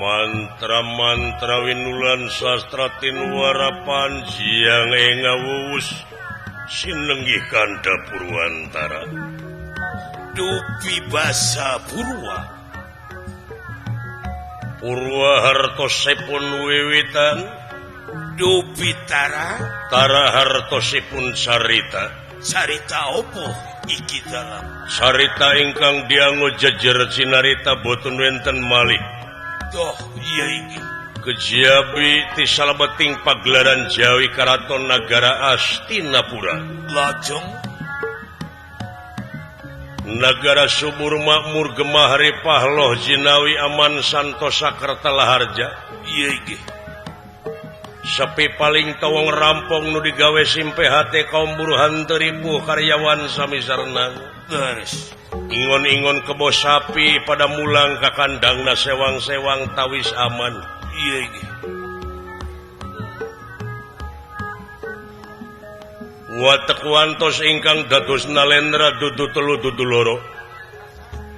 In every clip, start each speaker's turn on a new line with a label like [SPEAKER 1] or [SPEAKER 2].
[SPEAKER 1] Mantra-mantra winulan sastra tinwara panjiang ing ngawuwus sinenggih kandha Purwantara.
[SPEAKER 2] Dupi basa Purwa.
[SPEAKER 1] Purwa hartosipun wiwitan,
[SPEAKER 2] dupi tara,
[SPEAKER 1] tara hartosipun carita.
[SPEAKER 2] Carita opo iki dalam?
[SPEAKER 1] Carita ingkang dianggo jejer cinarita boten wenten malih.
[SPEAKER 2] Doh iya iki.
[SPEAKER 1] Kejabi ti salebeting pagelaran Jawi Karaton Nagara Astinapura.
[SPEAKER 2] Lajeng
[SPEAKER 1] Nagara subur makmur gemah ripah loh jinawi aman santosa kerta laharja.
[SPEAKER 2] Iya iki.
[SPEAKER 1] Sepi paling tawong rampung nu digawe simpe hate kaum buruhan teripuh karyawan sami sareng.
[SPEAKER 2] Leres.
[SPEAKER 1] Ingon-ingon kebo sapi pada mulang ka kandangna sewang-sewang tawis aman.
[SPEAKER 2] Iya iki.
[SPEAKER 1] Watek wantos ingkang dados nalendra dudu telu dudu loro.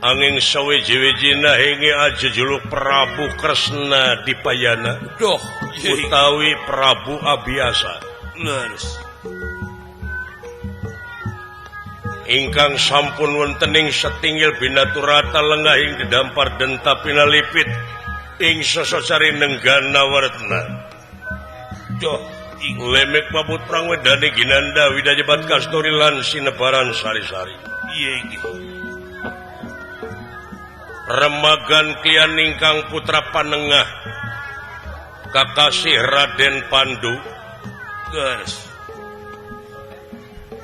[SPEAKER 1] Anging sawiji-wijina hingi ajejuluk Prabu Kresna Dipayana.
[SPEAKER 2] Doh,
[SPEAKER 1] utawi Prabu Abiyasa.
[SPEAKER 2] Leres.
[SPEAKER 1] Ingkang sampun wontening setinggil binaturata lengahing didampar denta pinalipit ing sosocari nenggana waretna.
[SPEAKER 2] Doh,
[SPEAKER 1] lemek mabut prang wedane ginanda widajebat kasturi lan sinebaran sari-sari.
[SPEAKER 2] Iya iki.
[SPEAKER 1] Remagan kian ingkang putra panengah kakasih Raden Pandu.
[SPEAKER 2] Leres.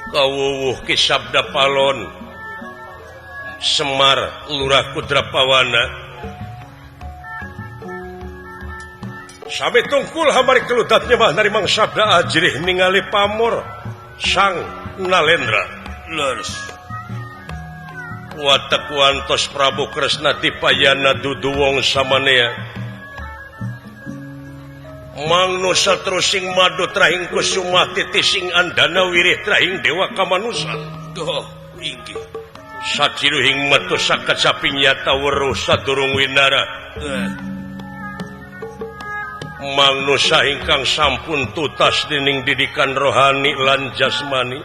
[SPEAKER 1] Kawuwuh Ki Sabda Palon Semar Lurah Kudrapawana. Sami tungkul hamari keludat nyembah narimang sabda ajrih ningali pamor Sang Nalendra.
[SPEAKER 2] Leres.
[SPEAKER 1] Watek wantos Prabu Kresna Dipayana dudu wong samanea. Mangnusa terusing madu trahing kusuma titising andana wirih trahing dewa kamanusa.
[SPEAKER 2] Doh inggih.
[SPEAKER 1] Sajiruhing metu sakecaping nyata weruh sadurung winara. Mangnusa ingkang sampun tutas dening didikan rohani lan jasmani.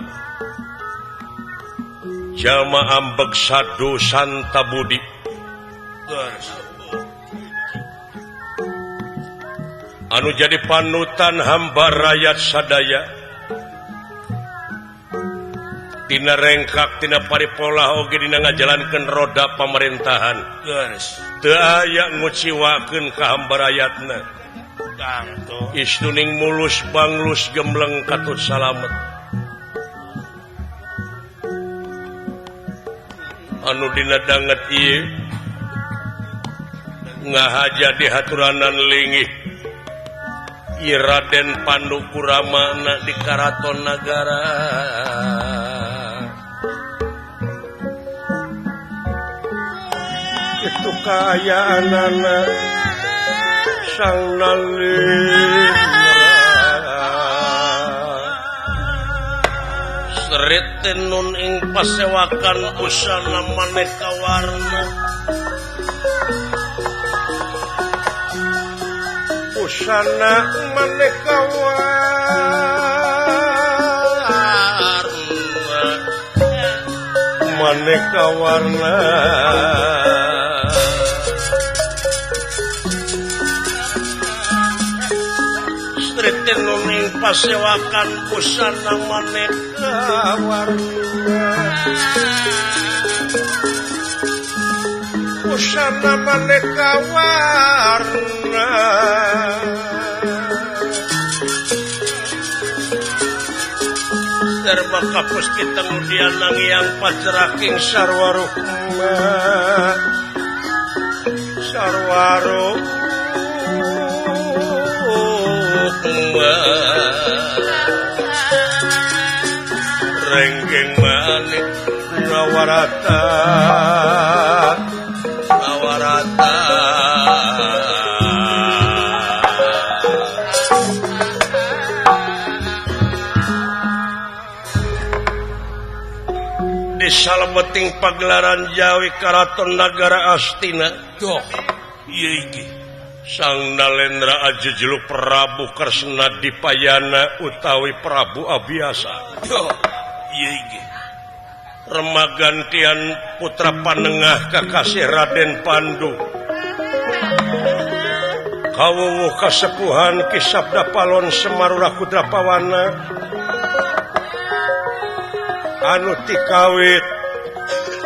[SPEAKER 1] Jalma ambek sadu santa budi.
[SPEAKER 2] Leres.
[SPEAKER 1] Anu jadi panutan hamba rakyat sadaya. Tina rengkak tina paripolah oge dina ngajalankeun roda pamerintahan.
[SPEAKER 2] Leres.
[SPEAKER 1] Teu aya nguciwakeun ka hamba rakyatna.
[SPEAKER 2] Tangto.
[SPEAKER 1] Istuning mulus banglus gemleng katut salamet. Anu dina danget ieu ngahaja di haturanan lingih Raden Pandu Kuramana di Karaton Nagara. Itu kaayaanana Sang Nalendra. Serit tenun ing pasewakan busana maneka warna. Busana maneka warna, maneka warna. Serit tenun ing pasewakan busana maneka warna, busana maneka warna. Darma kapus kita kemudian nangiang pajeraking sarwarukma, sarwarukma. Renggeng manik nawarata, nawarata. Di salebeting pagelaran Jawi Karaton Nagara Astina.
[SPEAKER 2] Doh, iya iki.
[SPEAKER 1] Sang Nalendra ajejuluk Prabu Kresna Dipayana utawi Prabu Abiyasa. Remagantian putra panengah kakasih Raden Pandu. Kawuwuh kasepuhan Ki Sabda Palon Semarurah Putra Pawana anu tikawit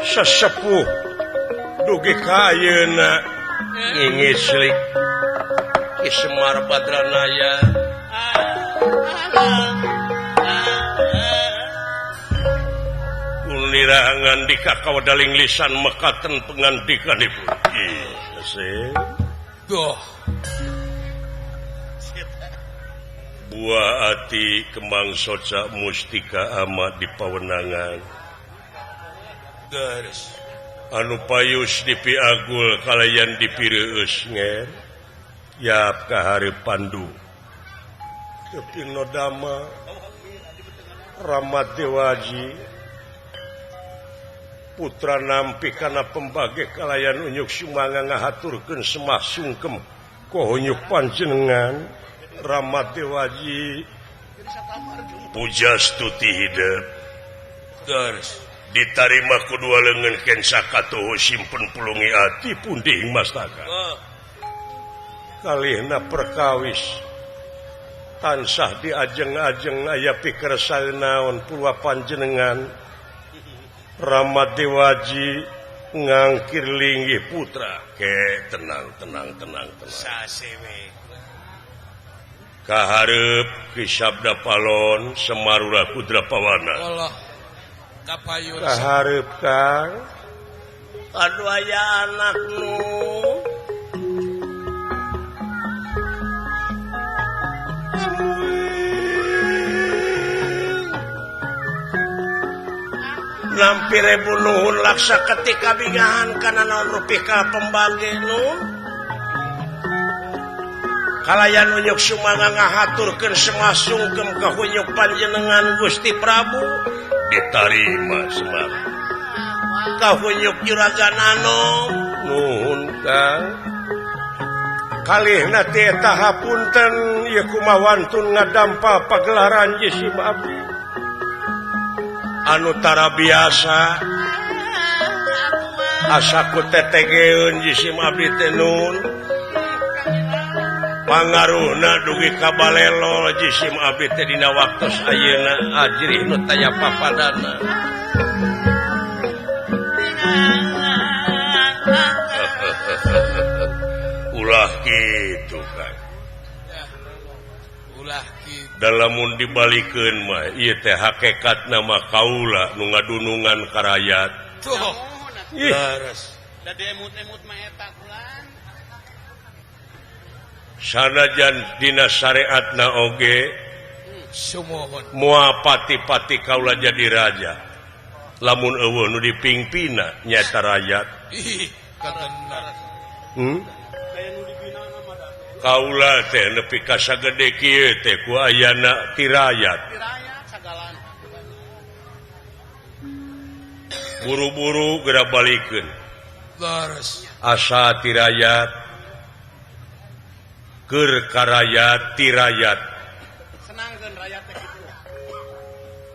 [SPEAKER 1] sesepuh dugi ka ayeuna ngingislik Ki Semar Badranaya. Kunira ngandika kawedaling lisan mekaten pengandikanipun.
[SPEAKER 2] Goh.
[SPEAKER 1] Buah ati kembang soca mustika ama di pawenangan.
[SPEAKER 2] Garis.
[SPEAKER 1] Anu payus dipiagul kalayan dipireueus nger. Yap kahareup Pandu. Kepinodama Ramat Dewaji putra nampi kana pembage kalayan unyuk sumanga ngahaturkeun semah sungkem kohunyuk panjenengan Ramat Dewaji pujastuti hidup.
[SPEAKER 2] Garis.
[SPEAKER 1] Ditarima ku dua leungeun kensa katuhu simpen pulungi ati punding mastaka. Kalihna perkawis tansah diajeng-ajeng aya pikersa naon pulwa panjenengan Ramat Dewaji ngangkir linggih putra. Ke tenang tenang tenang tenang.
[SPEAKER 2] Sasewe.
[SPEAKER 1] Kahareup Ki Sabda Palon Semarura Putra Pawana.
[SPEAKER 2] Allah. Kapayun.
[SPEAKER 1] Kahareup Kang. Aduh aya anak nu. Nampi rebu nuhun laksa ketika bingahan kana naon rupi ka pembage nun. Kalayan unyuk sumanga ngahaturkeun semah sungkem ka hunyuk panjenengan Gusti Prabu ditarima Semar. Ka hunyuk juragan anom nuhun Kang. Kalihna teh eta hapunten ieu kumaha wantun ngadampa pagelaran jisim abdi. Anu tara biasa asa ku tetegeun jisim abdi teh nun. Pangaruhna dugi ka balelo jisim abdi teh dina waktos ayeuna ajrih nu taya papadana. Ulah kitu Kang.
[SPEAKER 2] Ulah kitu.
[SPEAKER 1] Dalamun dibalikeun mah ieu teh hakikatna mah kaula nu ngadunungan ka rakyat.
[SPEAKER 2] Tuh. Leres.
[SPEAKER 3] Da diemut-emut mah eta kulan.
[SPEAKER 1] Sanajan dina syariatna oge
[SPEAKER 2] sumuhun
[SPEAKER 1] moal pati-pati kaula jadi raja. Lamun eueuh nu dipingpina nyaeta rakyat.
[SPEAKER 2] Ih, katenan.
[SPEAKER 1] Kaula teh nepi ka sagede kieu teh ku ayana ti rakyat. Buru-buru geura balikeun.
[SPEAKER 2] Leres.
[SPEAKER 1] Asa ti rakyat keur karayat ti rakyat.
[SPEAKER 3] Senangkeun rakyat teh kitu.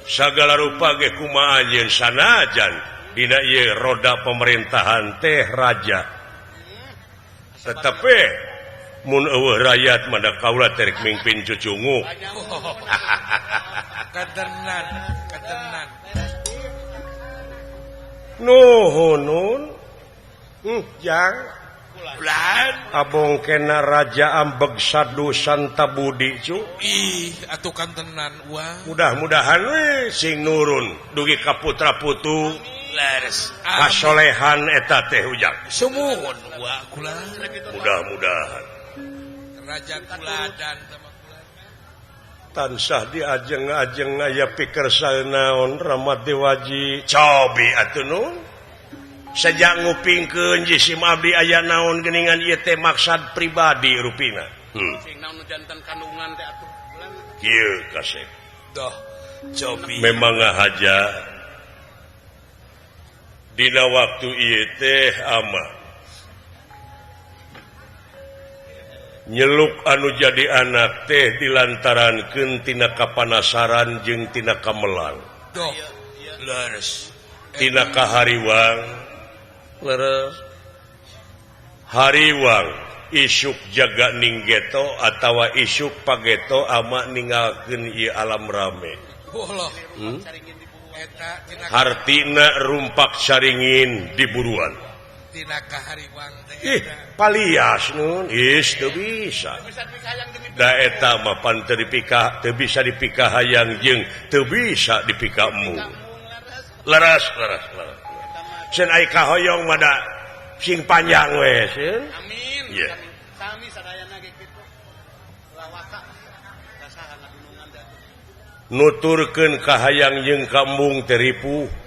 [SPEAKER 1] Sagala rupa ge kumaha anjeun sanajan dina ieu roda pemerintahan teh raja. Tetapi mun eueuh rakyat mah da kaula teh rek mingpin cucungu.
[SPEAKER 2] Katenan, katenan.
[SPEAKER 1] Nuhun nun. Jang.
[SPEAKER 2] Ulan.
[SPEAKER 1] Abong kena raja ambeg sadu Santa Budi cu.
[SPEAKER 2] Ih, atuh kantenan uang.
[SPEAKER 1] Mudah-mudahan we sing nurun dugi ka putra putu.
[SPEAKER 2] Leres.
[SPEAKER 1] Kasolehan eta teh ujang.
[SPEAKER 2] Sumuhun wa kula.
[SPEAKER 1] Mudah-mudahan.
[SPEAKER 2] Raja kuladan sama kuladan.
[SPEAKER 1] Tansah diajeng-ajeng aya pikersa naon Ramat Dewaji. Cobi atuh nun. Sejak ngupingkeun jisim abdi aya naon geuningan ieu teh maksad pribadi rupina.
[SPEAKER 3] Sing naon nu janten kandungan teh atuh.
[SPEAKER 1] Kieu kasep.
[SPEAKER 2] Doh, cobi.
[SPEAKER 1] Memang ngahaja dina waktu ieu teh ama. Nyeluk anu jadi anak teh dilantarankeun tina kapanasaran jeung tina kamelang.
[SPEAKER 2] Leres.
[SPEAKER 1] Tina kahariwang. Leres. Hariwang isuk jaga ninggeto atawa isuk pageto ama ninggalkeun ieu alam rame. Hartina rumpak caringin di buruan. Ih, palias nun, is teu bisa. Da eta mah pan teu dipika, teu bisa dipikahayang jeung teu bisa dipikamu. Leres, leres, leres. Cenah ai kahoyong mah da sing panjang we, sieun.
[SPEAKER 3] Amin.
[SPEAKER 1] Yeah.
[SPEAKER 3] Sami sadayana ge kitu. Lawaka saha ngadunungan teh.
[SPEAKER 1] Nuturkeun kahayang jeung kambung teh ripuh.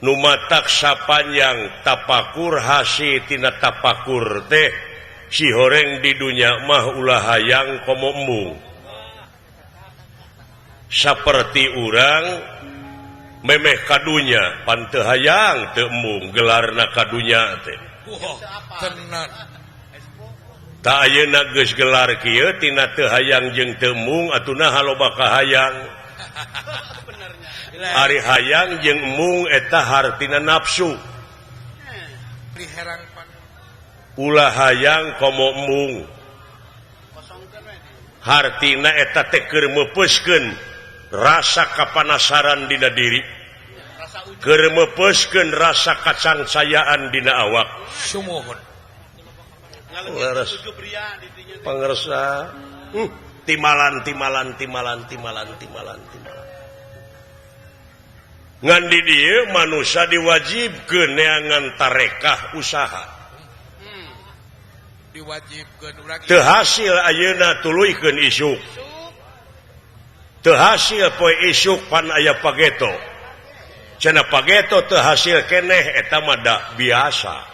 [SPEAKER 1] Nu matak sapanjang tapakur hasi tina tapakur teh si horeng di dunya mah ulah hayang komo embung. Saperti urang memeh kadunya pan teu hayang teu embung gelarna kadunya teh.
[SPEAKER 2] Tenan.
[SPEAKER 1] Ta ayeuna geus gelar kieu tina teu hayang jeung teu embung atuh naha loba kahayang. Ari hayang jeung embung eta hartina nafsu. Ulah hayang komo embung. Hartina eta teh keur meupeuskeun rasa kapanasaran dina diri. Keur meupeuskeun rasa kacangsayaan dina awak.
[SPEAKER 2] Sumuhun.
[SPEAKER 1] Leres. Pangersa. Timalan timalan timalan timalan timalan timalan. Ngan di dieu manusia diwajibkeun neangan tarekah usaha.
[SPEAKER 2] Diwajibkeun urang.
[SPEAKER 1] Teu hasil ayeuna tuluykeun isuk. Teu hasil poe isuk pan aya pageto. Cenah pageto teu hasil keneh eta mah da biasa.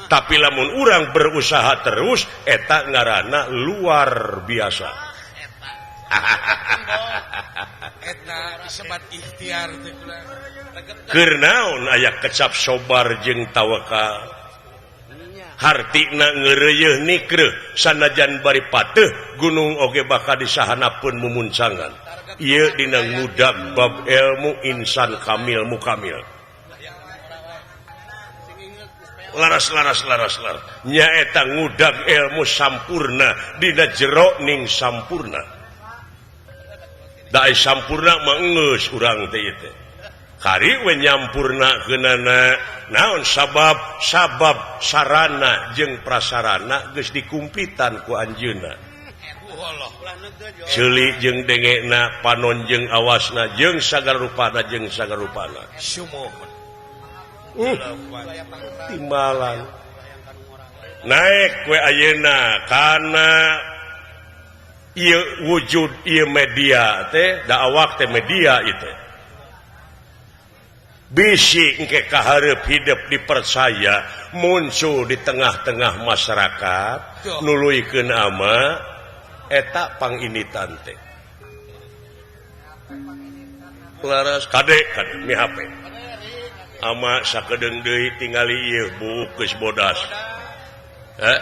[SPEAKER 1] Tapi lamun urang berusaha terus eta ngaranna luar biasa.
[SPEAKER 2] Eta disebat ikhtiar teh kula.
[SPEAKER 1] Keur naon aya kecap sobar jeung tawakal. Hartina ngeureuyeun nikreuh sanajan bari pateuh gunung oge bakal disahanapeun mumuncangan. Ieu dina ngudag bab ilmu insan kamil mukamil. Laras laras laras laras. Nyaeta ngudag ilmu sampurna dina jero ning sampurna. Da sampurna mah geus urang teh ieu teh. Kari we nyampurna keunana naon sabab sabab sarana jeung prasarana geus dikumpitan ku anjeunna. Ceuli jeung dengekna, panon jeung awasna, jeung sagala rupana jeung sagala rupana.
[SPEAKER 2] Sumuhun.
[SPEAKER 1] Timbalan. Naek we ayeuna kana ieu wujud ieu media teh, da awak teh media ieu teh. Bisi engke kahareup hidup dipercaya muncul di tengah-tengah masyarakat nuluykeun ama eta panginitan teh. Laras kade kade mi HP. Ama sakedeung deui tingali ieu buuk geus bodas. Heh.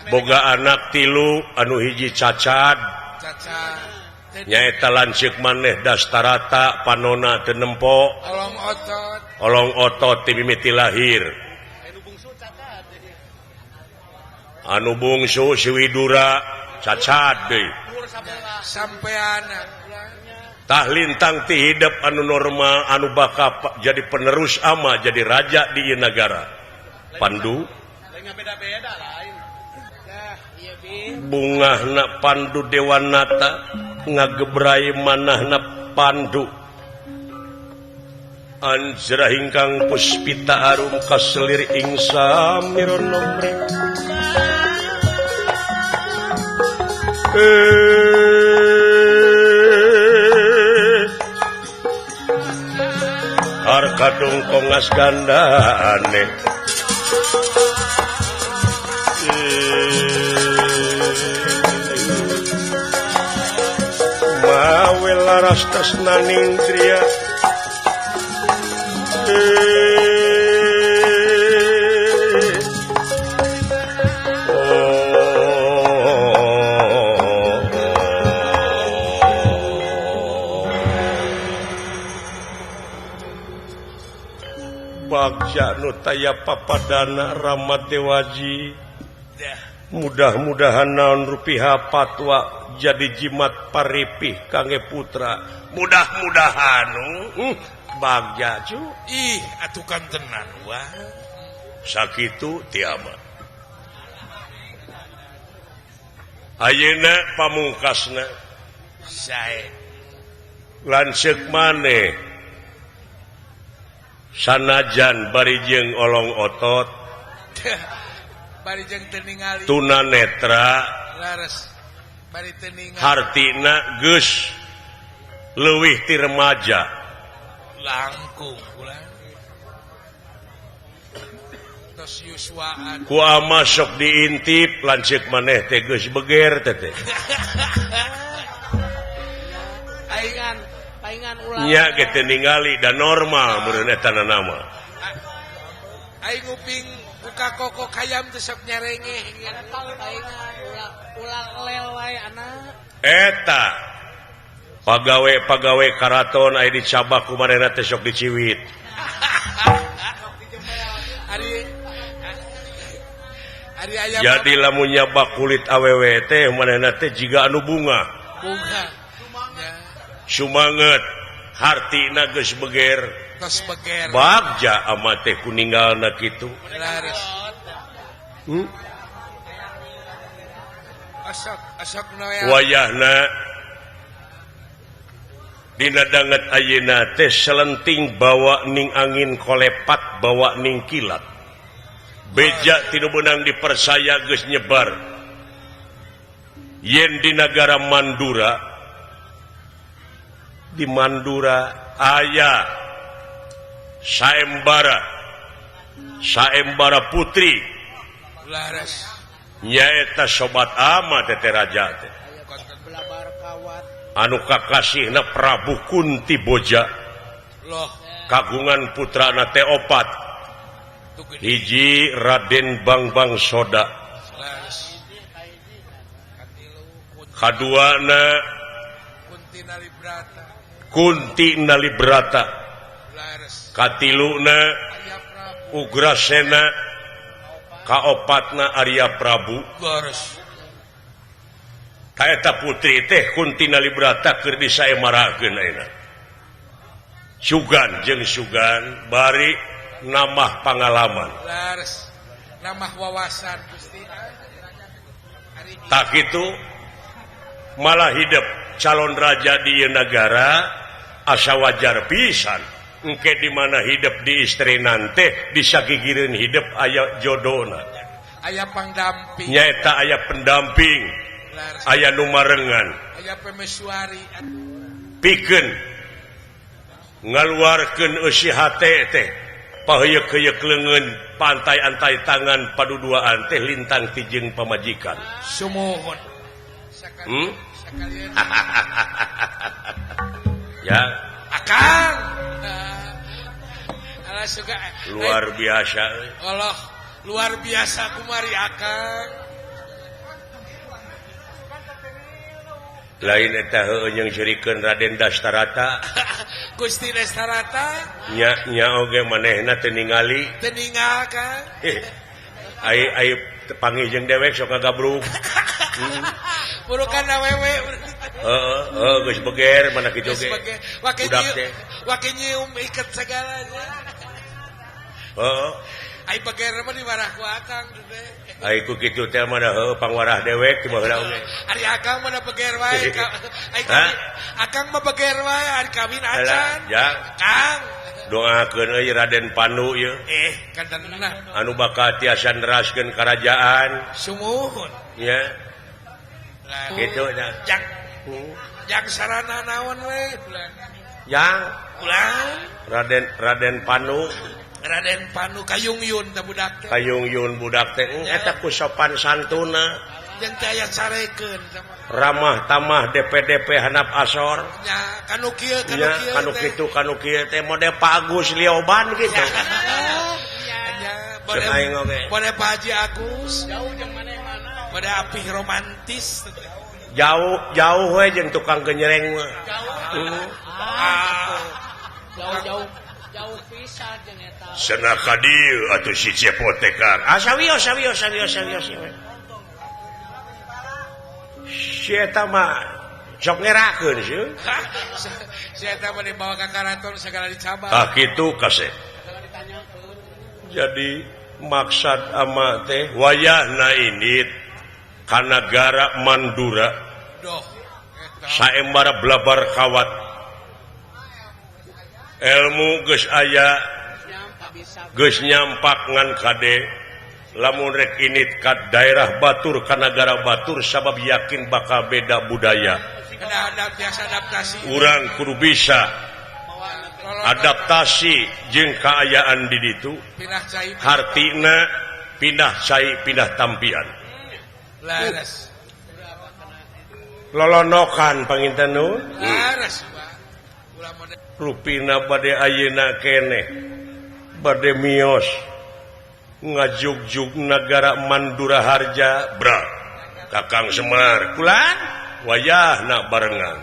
[SPEAKER 1] Boga anak tilu anu hiji cacad.
[SPEAKER 2] Cacad.
[SPEAKER 1] Nyaeta lanceuk maneh dastarata panona teu nempo.
[SPEAKER 2] Olong otot.
[SPEAKER 1] Olong otot ti mimiti lahir. Anu bungsu si Widura cacad deui.
[SPEAKER 2] Sampean
[SPEAKER 1] tah lintang ti hidup anu normal anu bakal jadi penerus ama jadi raja di ieu nagara. Pandu bungahna Pandu Dewanata ngagebrai manahna Pandu anjrah ingkang puspita arum kaselir ing samirono Arkadung kongas gandane mawe laras tresnaning griya. Bagja nu taya papadana Rama Dewaji. Mudah-mudahan naon rupiah patwa jadi jimat paripih kangge putra. Mudah-mudahan bagja cu.
[SPEAKER 2] Ih atukan tenan wah.
[SPEAKER 1] Sakitu tiama. Ayeuna pamungkasna
[SPEAKER 2] sae
[SPEAKER 1] lanceuk maneh sanajan bari jeung olong otot
[SPEAKER 2] bari jeung teu ningali
[SPEAKER 1] tunanetra
[SPEAKER 2] lares bari teu ningali
[SPEAKER 1] hartina geus leuwih ti remaja
[SPEAKER 2] langkung ulah tos yuswaan
[SPEAKER 1] ku ama sok diintip lanceuk maneh teh geus beger teh teh
[SPEAKER 3] paingan paingan ulah
[SPEAKER 1] nya ge teu ningali da normal meureun eta nama
[SPEAKER 2] aing nguping buka koko kayam teh sok nyerengeh
[SPEAKER 3] paingan ulah ulah lel wae anak
[SPEAKER 1] eta pagawe-pagawe karaton aya dicabak ku manehna teh sok diciwit.
[SPEAKER 2] Ari aya
[SPEAKER 1] jadi lamun nyabak kulit awewe teh manehna teh jiga anu bunga.
[SPEAKER 2] Bunga.
[SPEAKER 1] Sumanget hartina geus beger.
[SPEAKER 2] Tos beger.
[SPEAKER 1] Bagja ama teh kuninggalna kitu.
[SPEAKER 2] Laris. Asok asok
[SPEAKER 1] wayahna dina danget ayeuna teh selenting bawa ning angin kolepat bawa ning kilat. Beja tinu beunang dipersaya geus nyebar. Yen di nagara Mandura, di Mandura aya saembara, saembara putri.
[SPEAKER 2] Laras.
[SPEAKER 1] Nyaeta sobat ama teh raja teh. Anu kakasihna Prabu Kunti Boja.
[SPEAKER 2] Loh.
[SPEAKER 1] Kagungan putrana teh opat. Hiji Raden Bangbang Soda. Kaduana Kunti Nalibrata. Katiluna Ugrasena. Kaopatna Arya Prabu. Kaeta putri teh Kunti Nalibrata keur disaemarakeun ayeuna. Sugan jeung sugan bari namah pangalaman.
[SPEAKER 2] Lares, namah wawasan Gusti.
[SPEAKER 1] Tak itu malah hidup calon raja di ieu nagara asa wajar pisan. Engke di mana hidup di istri nante disagigireun hidup aya jodona.
[SPEAKER 2] Aya pangdamping.
[SPEAKER 1] Nyaeta aya pendamping.
[SPEAKER 2] Lares.
[SPEAKER 1] Aya nu marengan.
[SPEAKER 2] Aya pemesuari.
[SPEAKER 1] Pikeun ngaluarkeun eusi hate teh. Paheuyeuk-heuyeuk leungeun pantai-antai tangan paduduaan teh lintang tijeng pamajikan.
[SPEAKER 2] Sumuhun.
[SPEAKER 1] Ya.
[SPEAKER 2] Akang. Alah suka.
[SPEAKER 1] Luar biasa.
[SPEAKER 2] Allah, luar biasa kumari akang.
[SPEAKER 1] Lain eta heueuh jeung cerikeun Raden Dastarata.
[SPEAKER 2] Gusti Dastarata.
[SPEAKER 1] Nya nya oge manehna teu ningali.
[SPEAKER 2] Teu ningal Kang.
[SPEAKER 1] Ai ai panggih jeung dewek sok ngagabrug.
[SPEAKER 2] Burukan awewe.
[SPEAKER 1] Heeh, heuh geus beger mana kitu ge.
[SPEAKER 2] Wake nyium iket segalanya.
[SPEAKER 1] Heeh.
[SPEAKER 2] Ai beger mah diwarah ku akang teh.
[SPEAKER 1] Ai ku kitu teh mah heuh pangwarah dewek di baheula oge.
[SPEAKER 2] Ari akang mah beger wae. Ai akang mah beger wae ari kawin acan.
[SPEAKER 1] Ya.
[SPEAKER 2] Kang.
[SPEAKER 1] Doakeun euy Raden Pandu ieu.
[SPEAKER 2] Kantenna.
[SPEAKER 1] Anu bakal tiasa neraskeun karajaan.
[SPEAKER 2] Sumuhun.
[SPEAKER 1] Nya. Kitu nya.
[SPEAKER 2] Jang. Jang sarana naon we bulan.
[SPEAKER 1] Jang.
[SPEAKER 2] Ulang.
[SPEAKER 1] Raden Pandu.
[SPEAKER 2] Raden Panu Kayungyun teh budak teh.
[SPEAKER 1] Kayungyun budak teh eta ku sopan santuna.
[SPEAKER 2] Jeung teh aya carekeun
[SPEAKER 1] ramah tamah DPDP handap asor.
[SPEAKER 2] Nya kanu kieu kanu kieu.
[SPEAKER 1] Kanu kitu kanu kieu teh mode Pak Agus Lioban kitu.
[SPEAKER 2] Nya mode Pak Haji Agus.
[SPEAKER 3] Jauh jeung maneh-mana.
[SPEAKER 2] Mode apih romantis.
[SPEAKER 1] Jauh jauh we jeung tukang genyereng mah.
[SPEAKER 3] Jauh. Jauh-jauh.
[SPEAKER 1] Cenah ka dieu atuh si Cepot teh Kang. Ah sawios sawios sawios sawios. Si eta mah sok ngerakeun sieun.
[SPEAKER 2] Si eta mah dibawa ka karaton segala dicabak.
[SPEAKER 1] Ah kitu kasep. Jadi maksad ama teh wayahna indit ka nagara Mandura.
[SPEAKER 2] Doh.
[SPEAKER 1] Saembara blabar kawat. Ilmu geus aya geus nyampak ngan kade lamun rek init ka daerah batur ka nagara batur sabab yakin bakal beda budaya. Urang kudu bisa adaptasi jeung kaayaan di ditu. Hartina pindah cai pindah tampian. Lolonokan panginten nu. Rupina bade ayeuna keneh bade mios ngajugjug nagara Mandura Harja bra Kakang Semar kulan wayahna barengan.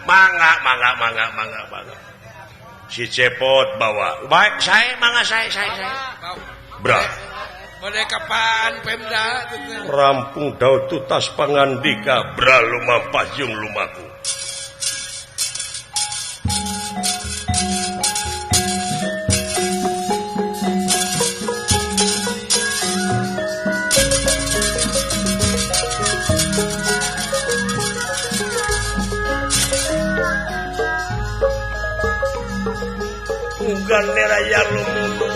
[SPEAKER 1] Mangga mangga mangga mangga mangga si Cepot bawa baik saya mangga saya bra
[SPEAKER 2] bade kapan Pemda
[SPEAKER 1] rampung daud tutas pangandika bra lumampah jeung lumaku. Neraya lumunur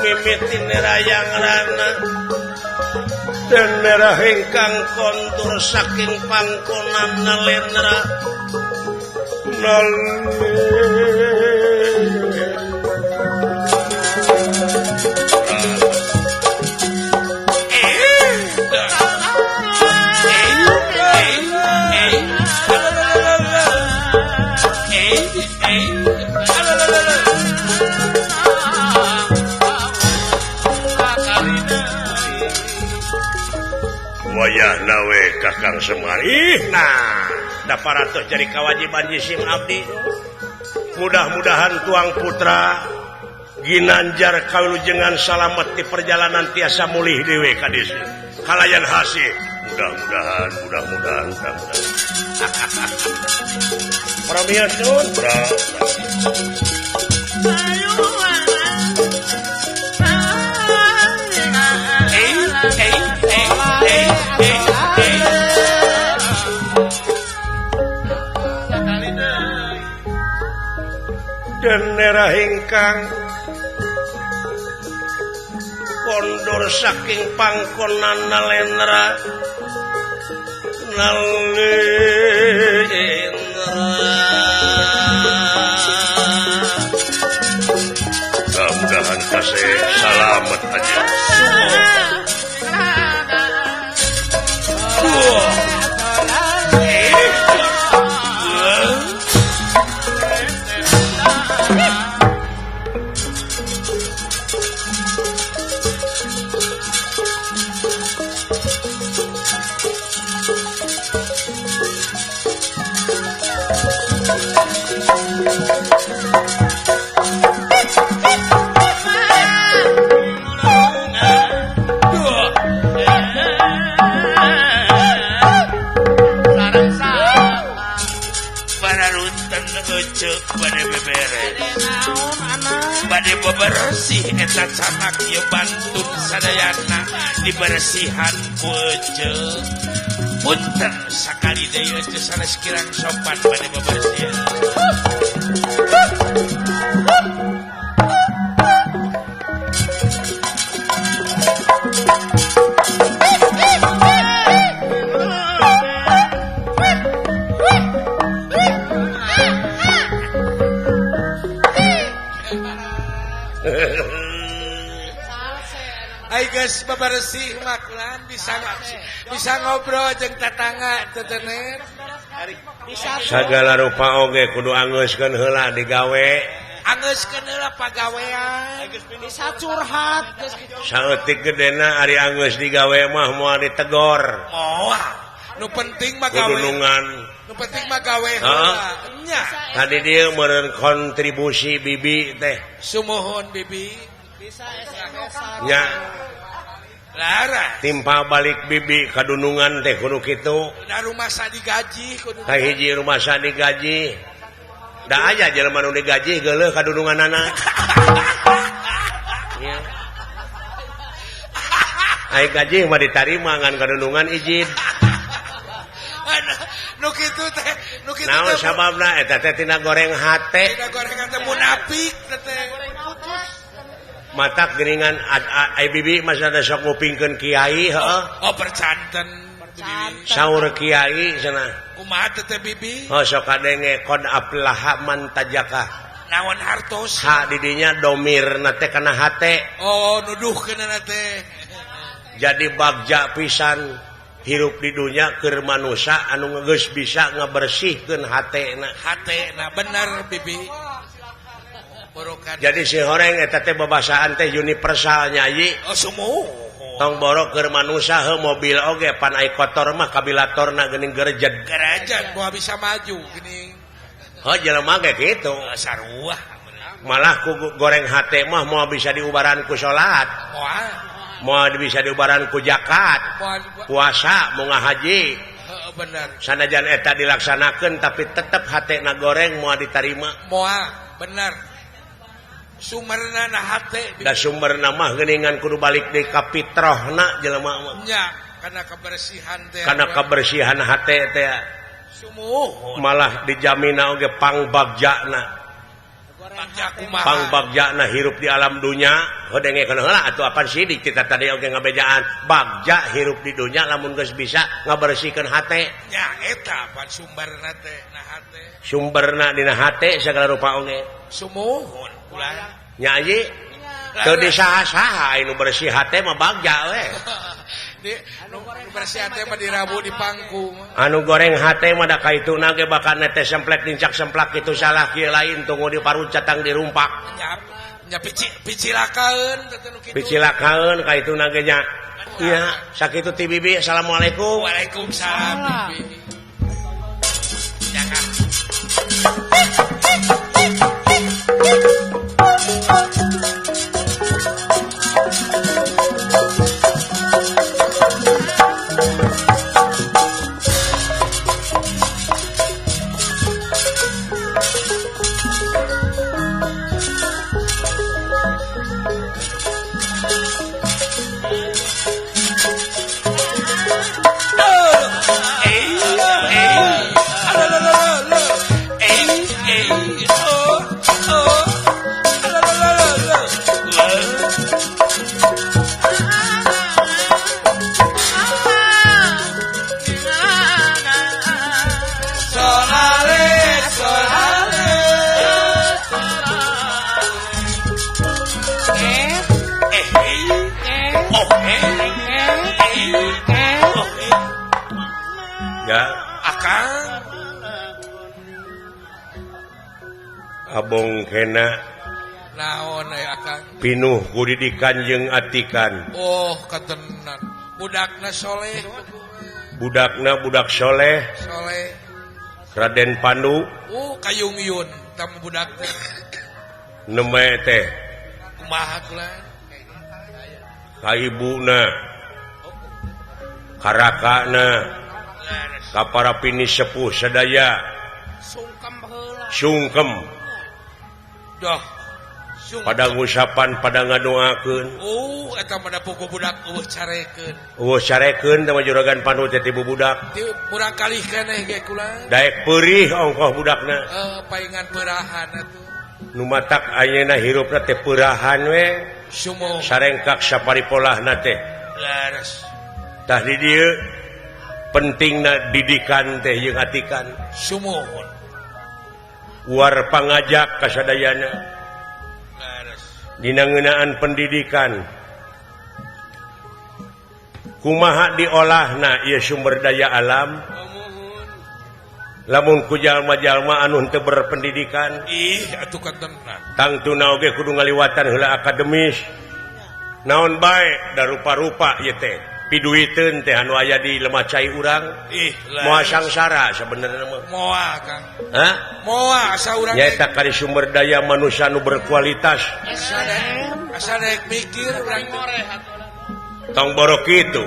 [SPEAKER 1] mimiti neraya ngrana dan merah ingkang kontur saking pangkonan nalendra wayah nawe Kakang Semar. Ih nah daparatos jadi kewajiban jisim abdi. Mudah-mudahan tuang putra ginanjar kawilujengan salamet di perjalanan tiasa mulih dewe ka dieu. Kalayan hasil. Mudah-mudahan, mudah-mudahan, mudah-mudahan. Pramiyatun, bra. Dan merah ingkang kondor saking pangkonan nalendra nalendra. Mudah-mudahan kasih salamet aja.
[SPEAKER 4] Bade bebersih eta canak ieu bantun sadayana dibersihan ku ece. Punten sakali deui ece sanes kirang sopan bade bebersihan.
[SPEAKER 2] Geus bebersih mah kulan bisa bisa ngobrol jeung tetangga tetener.
[SPEAKER 1] Sagala rupa oge kudu angeuskeun heula digawe.
[SPEAKER 2] Angeuskeun heula pagawean.
[SPEAKER 3] Bisa curhat geus kitu.
[SPEAKER 1] Saeutik gedena ari angeus digawe mah moal ditegor.
[SPEAKER 2] Moal. Nu penting mah gawe.
[SPEAKER 1] Kudunungan.
[SPEAKER 2] Nu penting mah gawe heula. Nya.
[SPEAKER 1] Tadi dia meureun kontribusi bibi teh.
[SPEAKER 2] Sumuhun bibi.
[SPEAKER 3] Bisa SMS-an.
[SPEAKER 1] Nya.
[SPEAKER 2] Lara.
[SPEAKER 1] Timpa balik bibi kadunungan teh kudu kitu.
[SPEAKER 2] Da rumah digaji kudu.
[SPEAKER 1] Kahiji rumah digaji. Da aya jelema nu digaji geuleuh kadununganana. Nya. Ai gaji mah ditarima ngan kadunungan izin.
[SPEAKER 2] Nu kitu teh, nu kitu
[SPEAKER 1] naon sababna eta teh tina goreng hate.
[SPEAKER 2] Tina goreng hate munafik teh.
[SPEAKER 1] Matak geuningan ai bibi mah sada sok ngupingkeun kiai heuh.
[SPEAKER 2] Oh percanten.
[SPEAKER 1] Saur kiai cenah.
[SPEAKER 2] Kumaha teh bibi?
[SPEAKER 1] Oh sok kadenge qad aflaha man tajakah.
[SPEAKER 2] Naon hartos?
[SPEAKER 1] Ha di dinya domirna teh kana hate.
[SPEAKER 2] Oh nuduhkeunana teh.
[SPEAKER 1] Jadi bagja pisan hirup di dunya keur manusa anu geus bisa ngabersihkeun hatena.
[SPEAKER 2] Hatena bener bibi. Borokan.
[SPEAKER 1] Jadi si horeng eta teh babasaan teh universal nyayi.
[SPEAKER 2] Oh sumuh.
[SPEAKER 1] Tong borok keur manusa heuh mobil oge pan ai kotor mah kabilatorna geuning gerejed.
[SPEAKER 2] Gerejed moal bisa maju geuning.
[SPEAKER 1] Heuh jelema ge kitu.
[SPEAKER 2] Sarua.
[SPEAKER 1] Malah ku goreng hate mah moal bisa diubaran ku salat.
[SPEAKER 2] Moal.
[SPEAKER 1] Moal bisa diubaran ku zakat, puasa, mau ngahaji.
[SPEAKER 2] Bener.
[SPEAKER 1] Sanajan eta dilaksanakeun tapi tetep hatena goreng moal ditarima.
[SPEAKER 2] Moal, bener. Sumberna na hate.
[SPEAKER 1] Da sumberna mah geuningan kudu balik deui ka fitrahna jelema mah.
[SPEAKER 2] Nya, kana kebersihan teh.
[SPEAKER 1] Kana kebersihan hate teh.
[SPEAKER 2] Sumuhun.
[SPEAKER 1] Malah dijamina oge pangbagjana. Pangbagjana hirup di alam dunya hodengekeun heula atuh apan sidik kita tadi oge ngabejaan bagja hirup di dunya lamun geus bisa ngabersihkeun hate.
[SPEAKER 2] Nya eta pan sumberna teh na hate.
[SPEAKER 1] Sumberna dina hate sagala rupa oge.
[SPEAKER 2] Sumuhun ulah.
[SPEAKER 1] Nya ieu teu disaha-saha anu bersih hate mah bagja we.
[SPEAKER 2] Di anu bersih hate mah dirabu di pangku.
[SPEAKER 1] Anu goreng hate mah da kaituna ge bakal netes semplek nincak semplak kitu salah kieu lain tunggu di parut catang dirumpak.
[SPEAKER 2] Nya picilakaeun teh nu kitu.
[SPEAKER 1] Picilakaeun kaituna ge nya. Iya, sakitu ti bibi. Assalamualaikum.
[SPEAKER 2] Waalaikumsalam bibi. Jangan.
[SPEAKER 1] Abong kena
[SPEAKER 2] naon aya akang
[SPEAKER 1] pinuh ku didikan jeung atikan.
[SPEAKER 2] Oh katenan budakna soleh.
[SPEAKER 1] Budakna budak soleh.
[SPEAKER 2] Soleh
[SPEAKER 1] Raden Pandu.
[SPEAKER 2] Kayungyun tamu budak teh.
[SPEAKER 1] Nembe teh
[SPEAKER 2] kumaha kula
[SPEAKER 1] ka ibuna karakana ka para pini sepuh sadaya
[SPEAKER 3] sungkem heula.
[SPEAKER 1] Sungkem
[SPEAKER 2] dah
[SPEAKER 1] pada ngusapan pada ngadoakeun.
[SPEAKER 2] Oh eta mah da puguh budak eueuh carekeun.
[SPEAKER 1] Eueuh carekeun teh mah juragan Pandu teh ti budak.
[SPEAKER 2] Ti murang kalih keneh ge kula.
[SPEAKER 1] Daek peurih ongkoh budakna.
[SPEAKER 2] Paingan peurahan atuh.
[SPEAKER 1] Nu matak ayeuna hirupna teh peurahan we.
[SPEAKER 2] Sumo.
[SPEAKER 1] Sarengkak saparipolahna teh.
[SPEAKER 2] Leres.
[SPEAKER 1] Tah di dieu pentingna didikan teh jeung atikan.
[SPEAKER 2] Sumuhun.
[SPEAKER 1] War pangajak kasadayana. Dina ngeunaan pendidikan kumaha diolahna ieu sumber daya alam lamun ku jalma-jalma anu henteu berpendidikan.
[SPEAKER 2] Ih atuh katenan
[SPEAKER 1] tangtuna oge kudu ngaliwatan heula akademis naon bae da rupa-rupa ieu teh. Piduiteun teh anu aya di lemah cai urang.
[SPEAKER 2] Ih,
[SPEAKER 1] moal sangsara sebenarnya mah.
[SPEAKER 2] Moal, Kang.
[SPEAKER 1] Hah?
[SPEAKER 2] Moal asa urang.
[SPEAKER 1] Nyaeta kari sumber daya manusia nu berkualitas.
[SPEAKER 2] Asa daek mikir urang
[SPEAKER 1] tong borok kitu.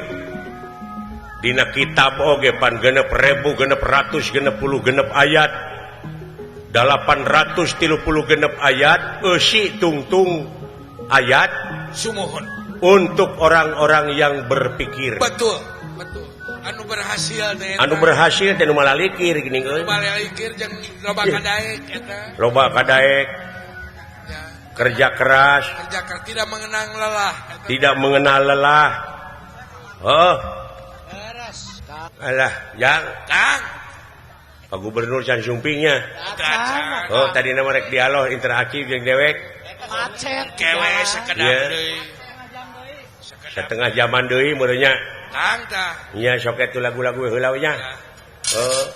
[SPEAKER 1] Dina kitab oge pan 6.666 ayat. 836 ayat eusi tungtung ayat
[SPEAKER 2] sumuhun.
[SPEAKER 1] Untuk orang-orang yang berpikir.
[SPEAKER 2] Betul, betul. Anu berhasil teh.
[SPEAKER 1] Anu berhasil teh nu malalikir geuning euy.
[SPEAKER 2] Malalikir jeung loba kadaek eta.
[SPEAKER 1] Loba kadaek.
[SPEAKER 2] Ya.
[SPEAKER 1] Kerja keras.
[SPEAKER 2] Kerja keras tidak mengenang lelah. Eta.
[SPEAKER 1] Tidak mengenal lelah. Oh.
[SPEAKER 3] Beres.
[SPEAKER 1] Alah, yang
[SPEAKER 2] Kang.
[SPEAKER 1] Pak Gubernur can sumpingnya. Oh, tadi nama rek dialog interaksi jeung dewek.
[SPEAKER 3] Macet.
[SPEAKER 4] Kewe sakedap deui.
[SPEAKER 1] Setengah jaman deui meureunnya.
[SPEAKER 2] Kang tah.
[SPEAKER 1] Nya sok eta lagu-lagu heula nya. Oh.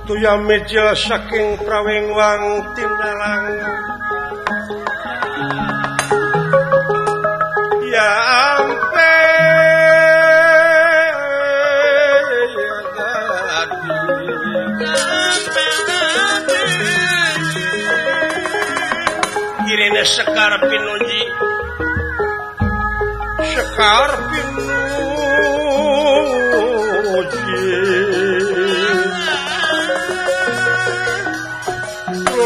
[SPEAKER 1] Tuya mijil saking prawengwang tinalang ya ampe kirene sekar pinuji sekar pinuji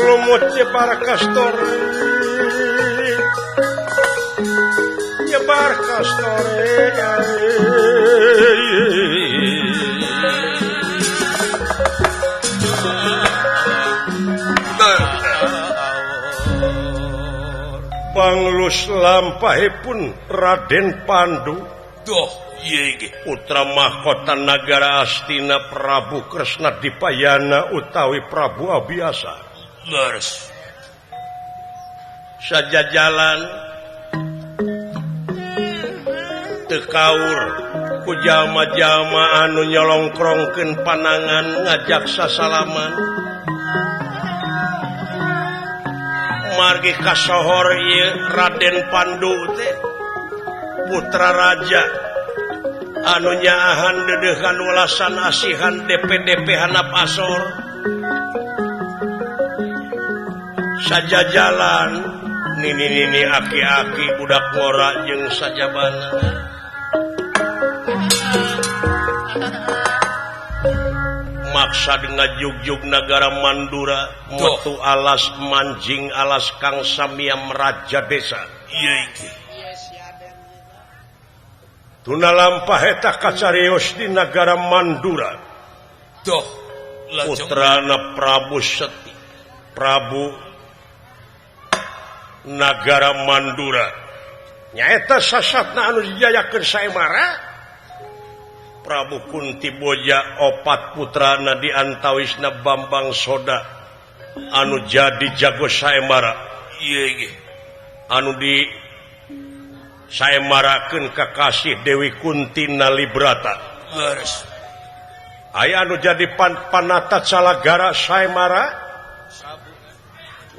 [SPEAKER 1] lumut nyebar kastori nyebar kastori panglus lampahipun Raden Pandu
[SPEAKER 4] doh ieu ge
[SPEAKER 1] putra mahkota nagara Astina Prabu Kresna Dipayana utawi Prabu Abiyasa.
[SPEAKER 4] Leres.
[SPEAKER 1] Saja jalan teu kaur ku jalma-jalma anu nyolongkrongkeun panangan ngajak sasalaman margi kasohor ieu Raden Pandu teh putra raja anu nyaahan deudeuhan welasan asihan DPDP handap asor saja jalan nini-nini aki-aki budak ngora jeung sajabana maksa ngajugjug nagara Mandura metu alas manjing alas Kang Samyam raja desa
[SPEAKER 4] ieu iki
[SPEAKER 1] tuna lampah eta kacarios di nagara Mandura
[SPEAKER 4] doh
[SPEAKER 1] putrana Prabu Seti Prabu Nagara Mandura nyaeta sasatna anu dijayakeun saemara Prabu Kunti Boja opat putrana di antawisna Bambang Soda anu jadi jago saemara
[SPEAKER 4] ieu ge
[SPEAKER 1] anu di saemarakeun kakasih Dewi Kunti Nalibrata
[SPEAKER 4] leres
[SPEAKER 1] aya anu jadi panata calagara saemara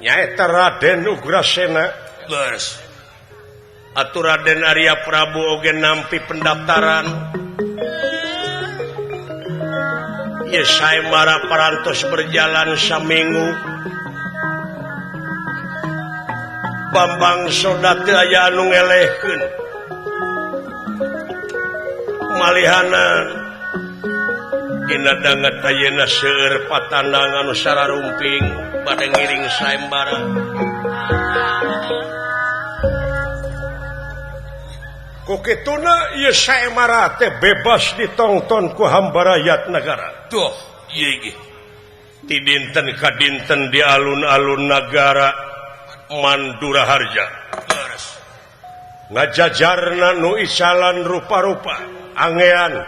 [SPEAKER 1] nyaeta Raden Ugrasena
[SPEAKER 4] leres
[SPEAKER 1] atuh Raden Arya Prabu oge nampi pendaftaran ieu saemara parantos berjalan saminggu Bambang Soda teu aya anu ngelehkeun malihana dina danget ayeuna seueur patanang anu sararumping bade ngiring saembara ku kituna ieu saembara teh bebas ditongton ku hambarayat nagara
[SPEAKER 4] tuh ieu ge
[SPEAKER 1] ti dinten ka dinten di alun-alun nagara Mandura Harja
[SPEAKER 4] leres
[SPEAKER 1] ngajajarna nu isalan rupa-rupa angean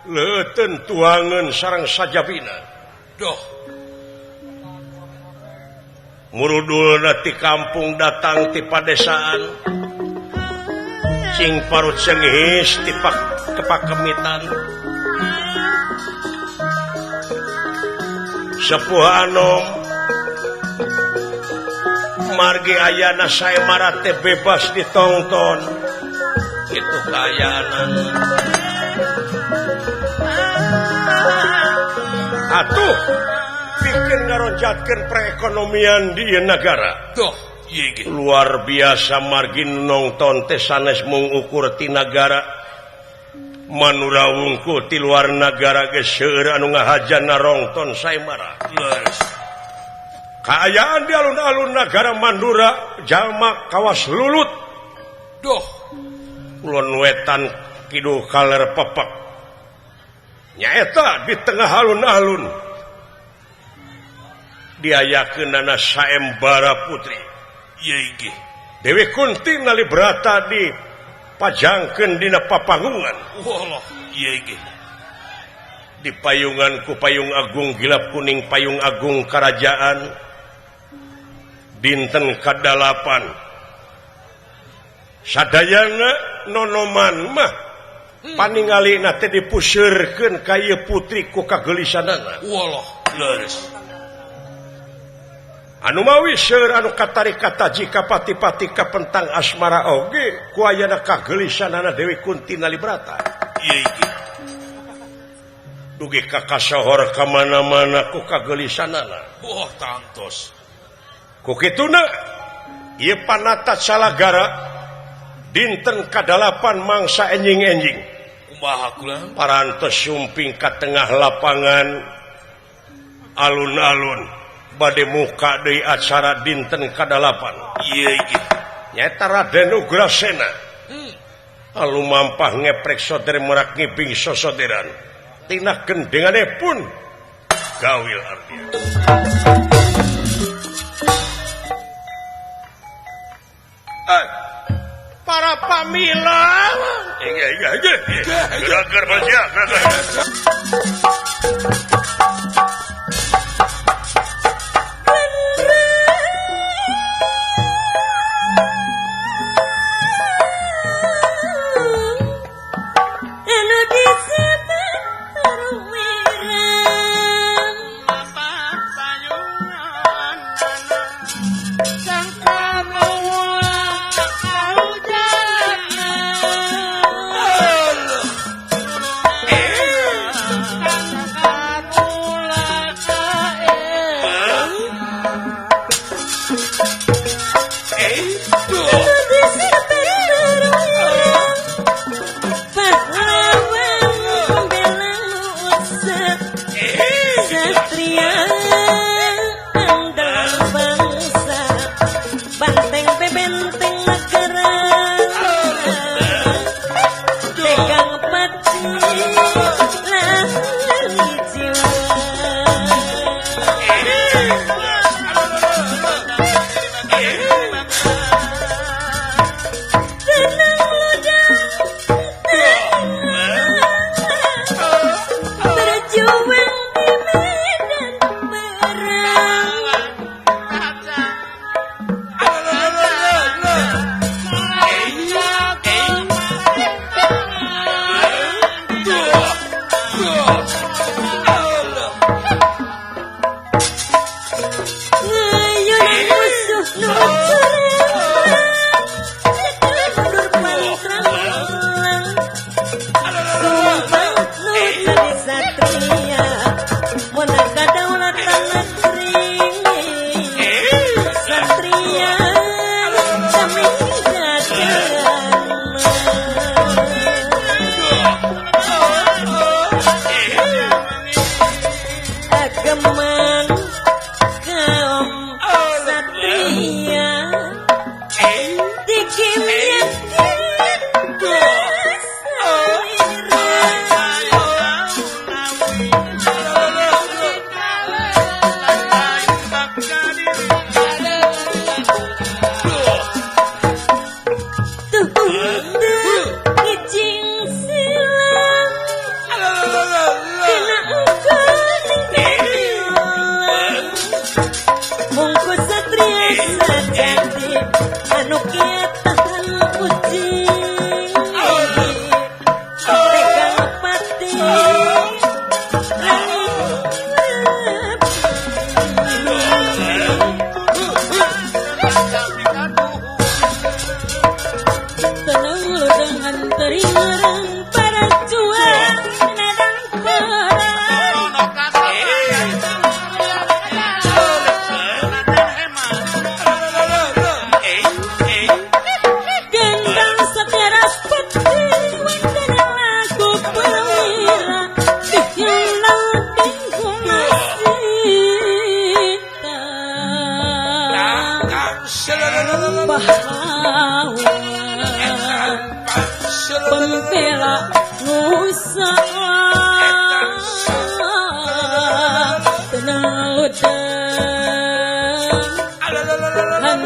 [SPEAKER 1] leuteun tuangeun sareng sajabina
[SPEAKER 4] doh
[SPEAKER 1] Murudulna ti kampung datang ti padesaan. Cing parut sengihis ti kepakemitan. Sepuh anom margi ayana saemara teh bebas ditongton. Itu kaayaanan. Atuh bikin ngaronjatkeun perekonomian di ieu nagara.
[SPEAKER 4] Tuh, ieu ge.
[SPEAKER 1] Luar biasa margi nongton teh sanes mung ukur ti nagara. Manura wungkul ti luar nagara geus seueur anu ngahajan narongton saemara.
[SPEAKER 4] Leres.
[SPEAKER 1] Kaayaan di alun-alun nagara Mandura jalma kawas lulut.
[SPEAKER 4] Duh,
[SPEAKER 1] kulon wetan kidul kaler pepek. Nyaeta di tengah alun-alun diayakeunana saembara putri.
[SPEAKER 4] Ieu ge.
[SPEAKER 1] Dewi Kunti Nalibrata dipajangkeun dina papanggungan.
[SPEAKER 4] Walah, ieu ge.
[SPEAKER 1] Di payungan ku payung agung gilap kuning payung agung kerajaan dinten kadalapan. Sadayana nonoman mah paningalina teh dipuseurkeun ka ieu putri ku kageulisanana.
[SPEAKER 4] Walah, leres.
[SPEAKER 1] Anu mawi seueur anu katarik kataji kapati-pati kapentang asmara oge ku ayana kageulisanana Dewi Kunti Nalibrata.
[SPEAKER 4] Ieu ge.
[SPEAKER 1] Dugi ka kasohor ka mana-mana ku kageulisanana.
[SPEAKER 4] Wah, tangtos.
[SPEAKER 1] Ku kituna ieu panata salagara dinten kadalapan mangsa enjing-enjing.
[SPEAKER 4] Kumaha kula?
[SPEAKER 1] Parantos sumping ka tengah lapangan alun-alun bade muka deui acara dinten kadalapan.
[SPEAKER 4] Ieu ge.
[SPEAKER 1] Nyaeta Raden Ugrasena. Alu mampah ngeprek soder merak ngibing sosoderan. Tina gendengane pun gawil ardia. Para pamila. Iya iya iya. Gerak manusia, gerak.
[SPEAKER 5] Mungkus satria.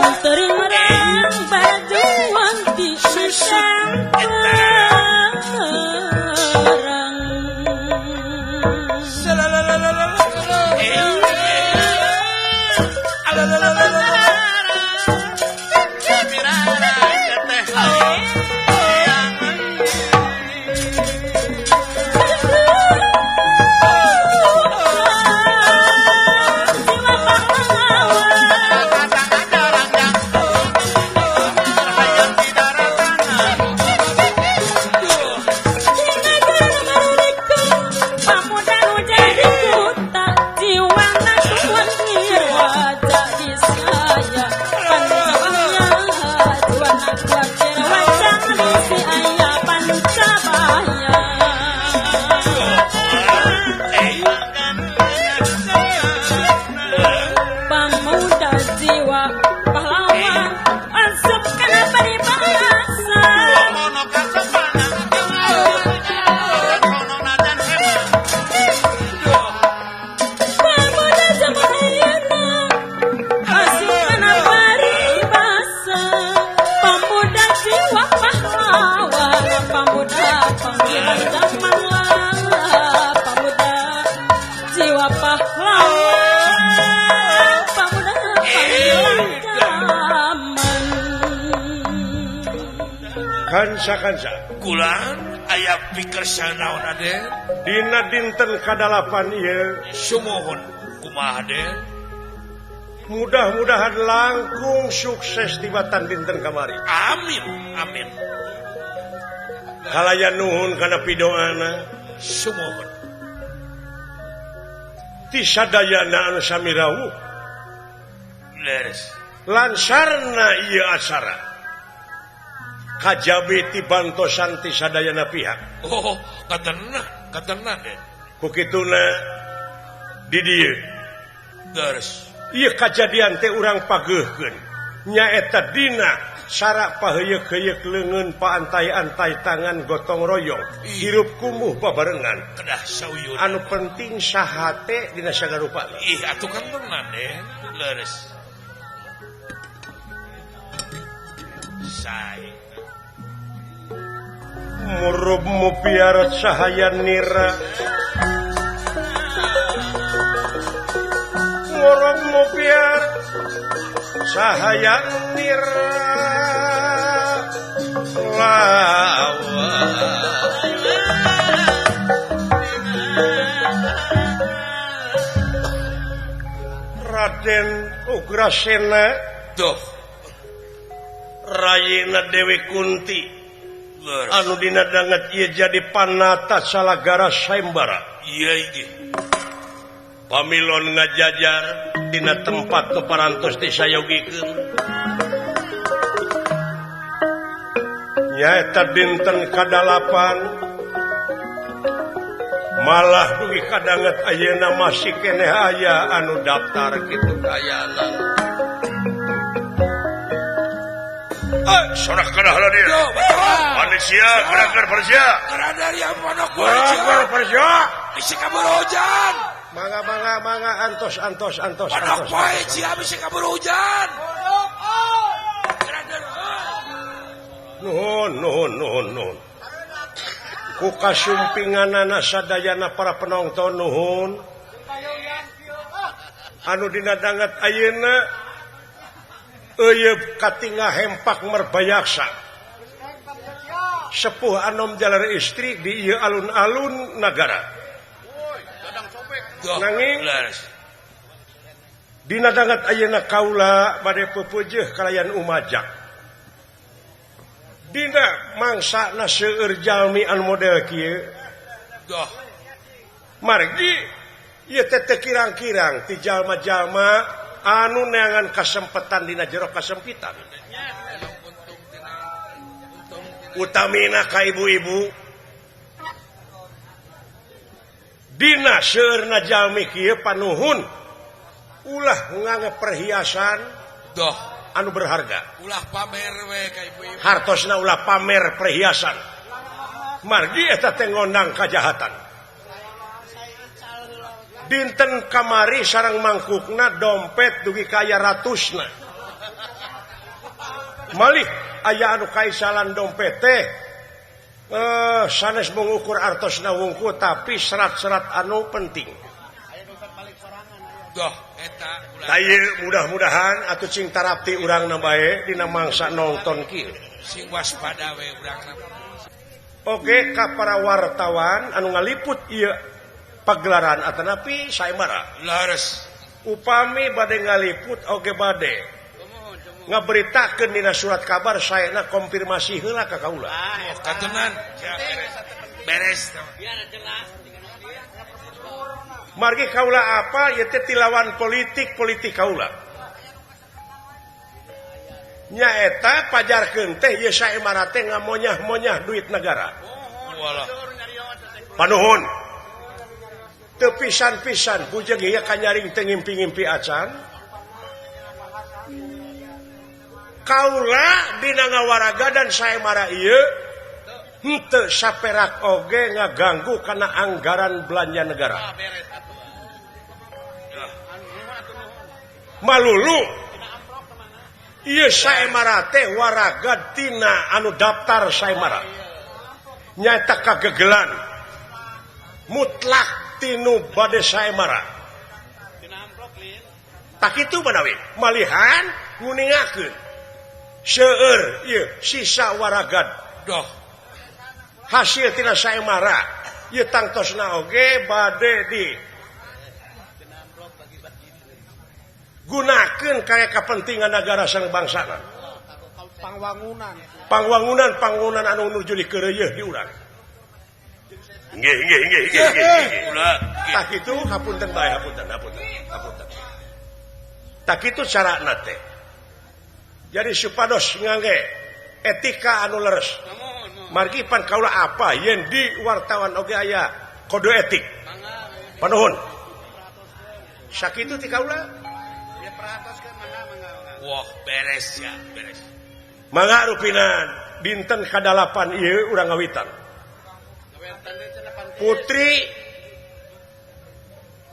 [SPEAKER 5] Hantering merang baju wanti susah perang.
[SPEAKER 1] Kansa-kansa
[SPEAKER 4] kulan aya pikir sanaon Aden
[SPEAKER 1] dina dinten kadalapan ieu
[SPEAKER 4] sumuhun kumaha Aden
[SPEAKER 1] mudah-mudahan langkung sukses tibatan dinten kamari.
[SPEAKER 4] Amin amin.
[SPEAKER 1] Kalayan nuhun kana pidoana
[SPEAKER 4] sumuhun
[SPEAKER 1] ti sadayana anu sami rawuh
[SPEAKER 4] leres
[SPEAKER 1] lansarna ieu acara kajabi ti bantosan ti sadayana pihak.
[SPEAKER 4] Oh, katenah, katenah deh.
[SPEAKER 1] Ku kituna di dieu.
[SPEAKER 4] Terus
[SPEAKER 1] ieu kajadian teh urang pageuhkeun. Nyaeta dina sara paheuyeuk-heuyeuk leungeun paantai-antai tangan gotong royong, hirup kumuh babarengan.
[SPEAKER 4] Kedah sauyun.
[SPEAKER 1] Anu penting sahate dina sagarupana.
[SPEAKER 4] Ih, atuh kan tenan deh. Leres. Sae.
[SPEAKER 1] Murub mupiarat sahaya nira murub mupiar sahaya nira lawa Raden Ugrasena
[SPEAKER 4] doh
[SPEAKER 1] Rayina Dewi Kunti anu dina danget ieu jadi panata salagara sayembara.
[SPEAKER 4] Iya iki.
[SPEAKER 1] Pamilon ngajajar dina tempat nu parantos disayogikeun. Nyaeta dinten kadalapan malah dugi kadanget ayeuna masih keneh aya anu daftar kitu kayana. Sorak kana hadir. Manusia gerakan Persia.
[SPEAKER 2] Gerak yang pondok
[SPEAKER 1] Persia.
[SPEAKER 2] Bisi kabur hujan.
[SPEAKER 1] Mangga mangga mangga antos antos antos.
[SPEAKER 2] Pondok poe sia bisi kabur hujan.
[SPEAKER 1] Nuhun nuhun nuhun nuhun. Ku kasumpinganana sadayana para penonton nuhun. Anu dina danget ayeuna euyeub katinga hempak merbayaksa sepuh anom jalar istri di ieu alun-alun nagara. Nanging dina danget ayeuna kaula bade pepeujeuh kalayan umajak dina mangsana seueur jalmi anu model kieu. Margi ieu teh teu kirang-kirang ti jalma-jalma anu neangan kasempetan dina jero kasempitan. Utamina ka ibu-ibu dina seueurna jalmi kieu panuhun ulah ngange perhiasan
[SPEAKER 4] doh
[SPEAKER 1] anu berharga.
[SPEAKER 2] Ulah pamer we ka ibu-ibu.
[SPEAKER 1] Hartosna ulah pamer perhiasan. Margi eta teh ngondang kajahatan. Dinten kamari sareng mangkukna dompet dugi ka aya ratusna. Malih aya anu kaisalan dompet teh sanes mengukur artosna wungku tapi serat-serat anu penting.
[SPEAKER 4] Doh eta
[SPEAKER 1] tah mudah-mudahan atuh cing tarapti urangna bae dina mangsa nonton kieu.
[SPEAKER 4] Sing waspada we urangna.
[SPEAKER 1] Oke ka para wartawan anu ngaliput ieu pagelaran atanapi saemara.
[SPEAKER 4] Leres.
[SPEAKER 1] Upami bade ngaliput oge bade ngaberitakeun dina surat kabar saena konfirmasi heula ka kaula.
[SPEAKER 4] Katunan. Beres.
[SPEAKER 1] Margi kaula apa ieu teh tilawan politik-politik kaula. Nyaeta pajarkeun teh ieu saemara teh ngamonyah-monyah duit negara. Panuhun. Teu pisan-pisan bujeng ieu kanyaring teu ngimpi-ngimpi acan. Kaula dina ngawaraga dan saemara ieu henteu saperak oge ngaganggu kana anggaran belanja negara. Malulu ieu saemara teh waraga tina anu daftar saemara. Nyaeta kagegelan mutlak tinu bade saemara. Tak kitu manawi malihan nguningakeun seueur ieu sisa waragad.
[SPEAKER 4] Doh
[SPEAKER 1] hasil tina saemara ieu tangtosna oge bade di gunakeun kaya kepentingan negara sareng bangsana.
[SPEAKER 3] Pangwangunan.
[SPEAKER 1] Pangwangunan anu nuju dikeureuyeun di urang. Nggih nggih nggih nggih. Tah kitu hapunten bae hapunten hapunten hapunten. Tah kitu carana teh. Jadi supados ngangge etika anu leres. Margi pan kaula apa yen di wartawan oge aya kode etik. Panuhun. Sakitu ti kaula.
[SPEAKER 4] Wah, beres ya, beres.
[SPEAKER 1] Mangga rupinan dinten kadalapan ieu urang ngawitan. Putri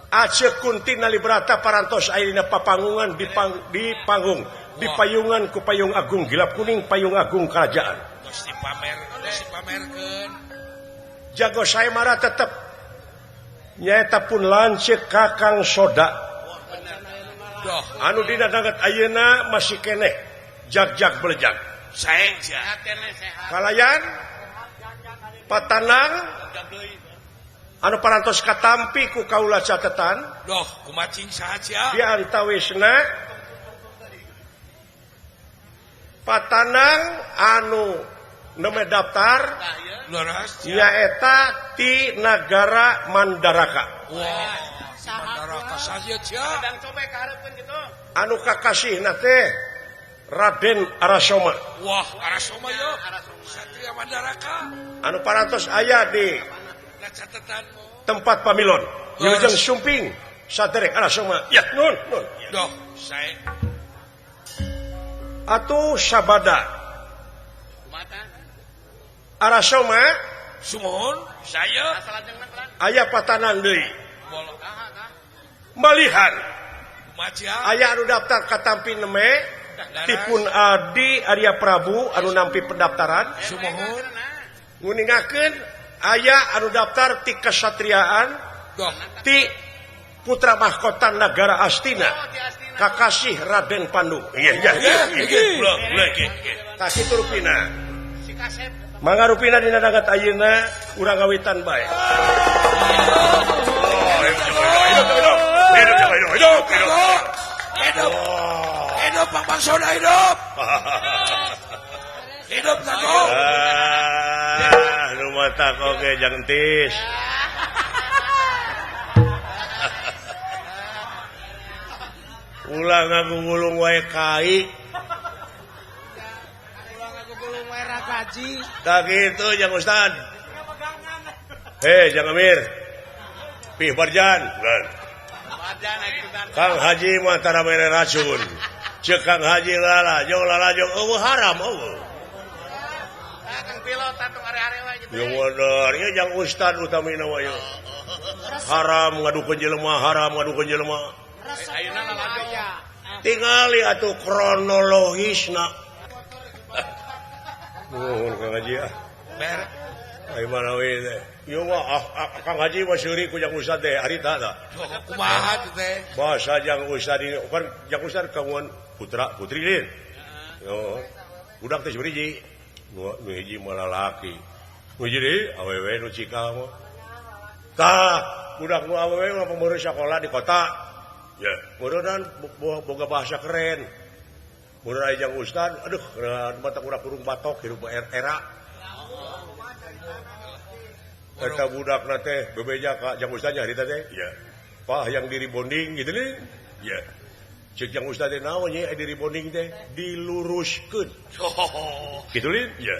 [SPEAKER 1] Aceh Kunti Nalibrata parantos ayeuna papangungan di panggung di payungan ku payung agung gilap kuning payung agung kerajaan.
[SPEAKER 4] Geus dipamer, geus dipamerkeun.
[SPEAKER 1] Jago saemara tetep nyaeta pun lanceuk Kakang Soda.
[SPEAKER 4] Doh,
[SPEAKER 1] anu dina danget ayeuna masih keneh jag-jag belejag.
[SPEAKER 4] Saeng sia.
[SPEAKER 1] Kalayan patanang anu parantos katampi ku kaula catetan.
[SPEAKER 4] Doh, kumacing saha sia?
[SPEAKER 1] Di antawisna patanang anu neme daftar nyaeta ti nagara Mandaraka.
[SPEAKER 4] Wah. Mandaraka saja sia.
[SPEAKER 1] Anu kakasihna teh Raden Arasoma.
[SPEAKER 4] Wah, Arasoma yo. Satria Mandaraka.
[SPEAKER 1] Anu parantos aya di tempat pamilon. Wilujeng sumping saderek Arasoma. Ya, nun, nun.
[SPEAKER 4] Doh, sae.
[SPEAKER 1] Atuh sabada. Arasoma
[SPEAKER 4] sumuhun saya
[SPEAKER 1] aya patanan deui. Malihan aya anu daftar katampi neme tipun Adi Arya Prabu anu nampi pendaftaran
[SPEAKER 4] sumuhun
[SPEAKER 1] nguningakeun aya anu daftar ti kesatriaan ti putra mahkota negara Astina kakasih Raden Pandu. Nggih nggih nggih. Tah kitu rupina. Mangga rupina dina danget ayeuna urang ngawitan bae.
[SPEAKER 4] Hidup, hidup, hidup, Pak Bangsoda hidup, hidup tako.
[SPEAKER 1] Ah, rumah tako ke jangan tis. Ulah ngagulung wae kai.
[SPEAKER 3] Ulah ngagulung wae rakaji.
[SPEAKER 1] Tak gitu jang Ustad. Hei, jang Amir. Pih Barjan. Kang Haji mah tara mere racun. Ceuk Kang Haji lala, jong lala jong eueuh haram eueuh.
[SPEAKER 3] Kang pilot atuh are-are wae gitu.
[SPEAKER 1] Yo bener, ieu jang ustad utamina wae. Haram ngadukeun jelema, haram ngadukeun jelema. Tingali atuh kronologisna. Nuhun Kang Haji ah. Ai mana we teh. Ieu mah Kang Haji mah seuri ku Jang Ustad teh harita tah.
[SPEAKER 2] Kumaha teh?
[SPEAKER 1] Bahasa Jang Ustad ini kan Jang Ustad kawan putra putri lin. Yo. Budak teh hiji. Nu hiji mah lalaki. Nu hiji deui awewe nu cikal mah. Tah, budak nu awewe mah pameureun sakola di kota. Ya, meureunnan boga bahasa keren. Meureun aya Jang Ustad, aduh keren mata kurang batok hirup era. Eta budakna teh bebeja ka Jang Ustad nya harita teh. Ya. Pah yang diri bonding gitu nih. Ya. Cek Jang Ustad teh naon nya diri bonding teh diluruskeun. Gitu lin? Ya.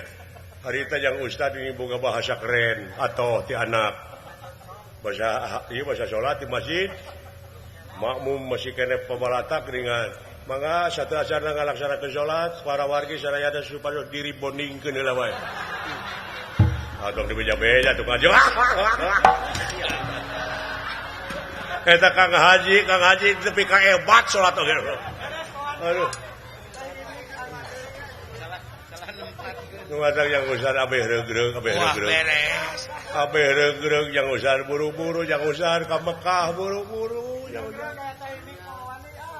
[SPEAKER 1] Harita Jang Ustad ini boga bahasa keren atau ti anak. Bahasa ieu bahasa salat di masjid. Makmum masih kene pabalatak ringan. Mangga satu acarana ngalaksanakeun salat para wargi sarayana supados diri bondingkeun heula wae. Atau di beja-beja tuh ngaji. Eta Kang Haji tepi ka hebat salat oge. Aduh. Nu ada yang usah abeh regreg, abeh regreg. Abeh regreg yang usah buru-buru, yang usah ka Mekah buru-buru, yang usah.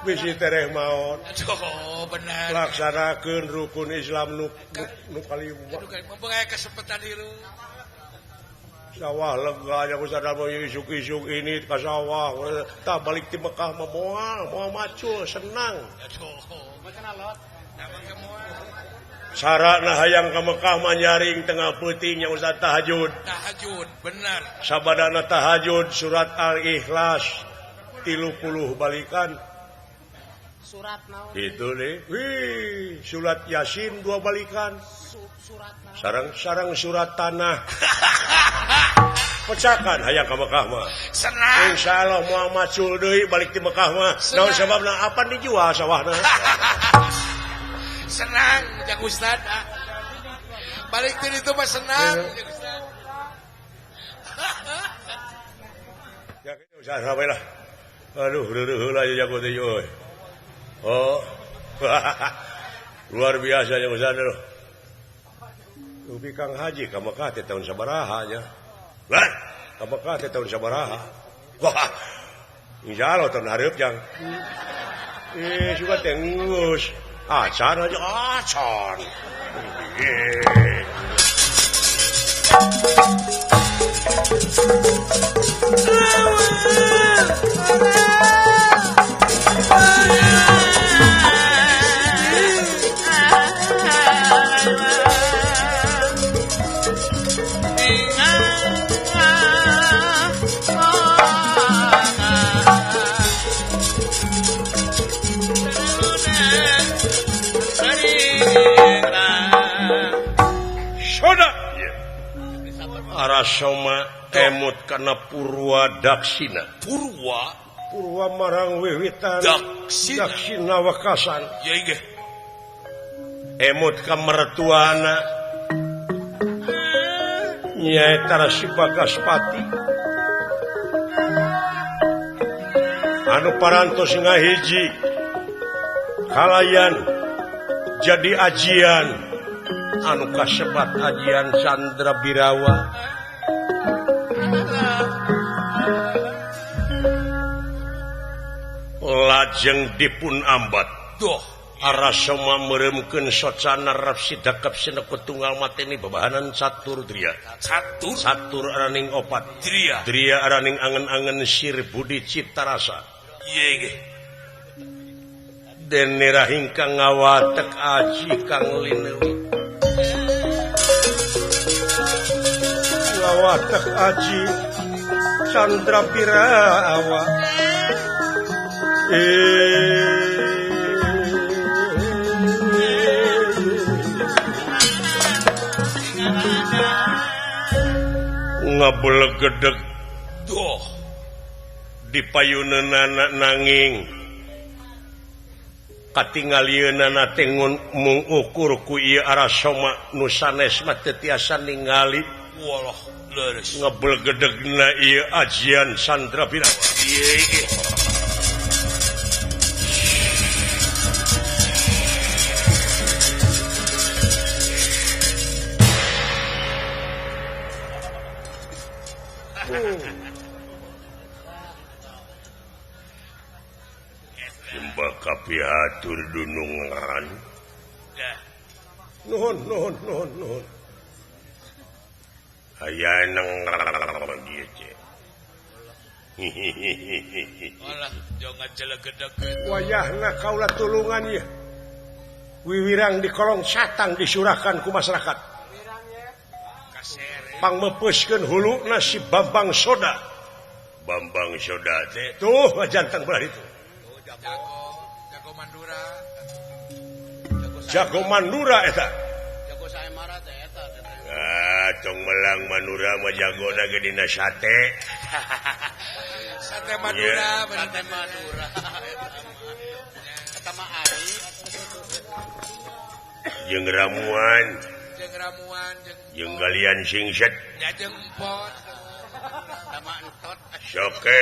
[SPEAKER 1] Bisi tereh maot.
[SPEAKER 2] Aduh, benar.
[SPEAKER 1] Laksanakeun rukun Islam nu kalima.
[SPEAKER 2] Mumpung aya kesempatan hirup.
[SPEAKER 1] Sawah lega yang usah dalem isuk-isuk ini ka sawah. Tah balik ti Mekah mah moal macul senang.
[SPEAKER 2] Aduh, meukeun alot.
[SPEAKER 1] Sarana hayang ka Mekah mah nyaring tengah peuting yang usah tahajud.
[SPEAKER 2] Tahajud, benar.
[SPEAKER 1] Sabadana tahajud surat Al-Ikhlas 30 balikan.
[SPEAKER 3] Surat naon?
[SPEAKER 1] Itu deh. Wih, surat Yasin 2 balikan.
[SPEAKER 3] Surat naon?
[SPEAKER 1] Sarang-sarang surat tanah. Pecakan hayang ka Mekah mah.
[SPEAKER 2] Senang.
[SPEAKER 1] Insyaallah moal macul deui balik ti Mekah mah. Naon sababna apan dijual sawahna.
[SPEAKER 2] Senang Jang Ustad. Balik ti ditu mah senang Jang Ustad.
[SPEAKER 1] Ya usaha we lah. Aduh, reureun heula jago teh euy. Oh. Luar biasa Jang Ustad loh. Ubi Kang Haji ka Mekah teh tahun sabaraha nya. Lah, ka Mekah teh tahun sabaraha. Wah. Insyaallah tahun hareup Jang. Suka teh geus. Acan aja acan. Arasoma emut kana Purwa Daksina.
[SPEAKER 2] Purwa
[SPEAKER 1] Purwa marang wiwitan
[SPEAKER 2] Daksina,
[SPEAKER 1] Daksina wekasan.
[SPEAKER 2] Ya inggih.
[SPEAKER 1] Emut ka mertuana nyaeta Resi Bagaspati anu parantos ngahiji kalayan jadi ajian anu kasebat ajian Candra Birawa. Lajeng dipun ambat.
[SPEAKER 2] Duh,
[SPEAKER 1] Arasoma meureumkeun socana rapsida kapsina ketunggal mateni babahanan catur dria.
[SPEAKER 2] Catur?
[SPEAKER 1] Catur araning opat.
[SPEAKER 2] Dria.
[SPEAKER 1] Dria araning angen-angen sir budi cipta rasa.
[SPEAKER 2] Ieu ge.
[SPEAKER 1] Dene rahingkang ngawatek aji kang lineui. Ngawatek aji Candra Birawa. Ngabelegedeg
[SPEAKER 2] duh
[SPEAKER 1] di payuneunana nanging katingalieunana teh mung ukur ku ieu Arasoma nu sanes mah teu tiasa ningali.
[SPEAKER 4] Walah leres
[SPEAKER 1] ngebelgedegna ieu ajian Sandra Birawa.
[SPEAKER 4] Ieu ge
[SPEAKER 1] Sembah kapihatur dunungan. Nuhun nuhun nuhun nuhun. Aya nang dieu ce.
[SPEAKER 4] Alah, jangan jelegedeg.
[SPEAKER 1] Wayahna kaula tulungan ieu. Wiwirang di kolong satang disurahkan ku masyarakat. Pangmepeuskeun huluna si Bambang Soda. Bambang Soda teh tuh jantang belah itu.
[SPEAKER 2] Jago Mandura.
[SPEAKER 1] Jago Mandura eta.
[SPEAKER 3] Jago Saemara teh eta.
[SPEAKER 1] Ah, tong melang Mandura mah jagona ge dina sate.
[SPEAKER 2] Sate Madura,
[SPEAKER 3] sate Madura. Eta mah ari.
[SPEAKER 1] Jeung ramuan.
[SPEAKER 2] Jeung ramuan
[SPEAKER 1] jeung galian singset.
[SPEAKER 2] Nya jeung empot.
[SPEAKER 3] Sama entot.
[SPEAKER 1] Soke.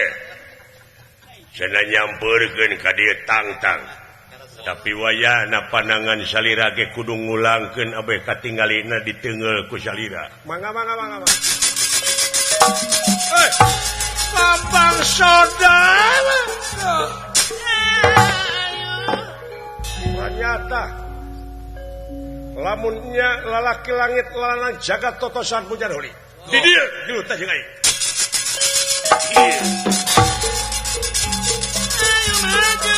[SPEAKER 1] Cenah nyampeurkeun ka dieu tangtang. Tapi wayahna panangan salira ge kudu ngulangkeun abeh katinggalina diteunggeul ku salira. Mangga mangga mangga. Eh, Bambang Soda. Ternyata lamunnya lalaki langit lalanang jagat totosan pujan huli. Di dieu gelut jeung aing.
[SPEAKER 5] Ayo maju.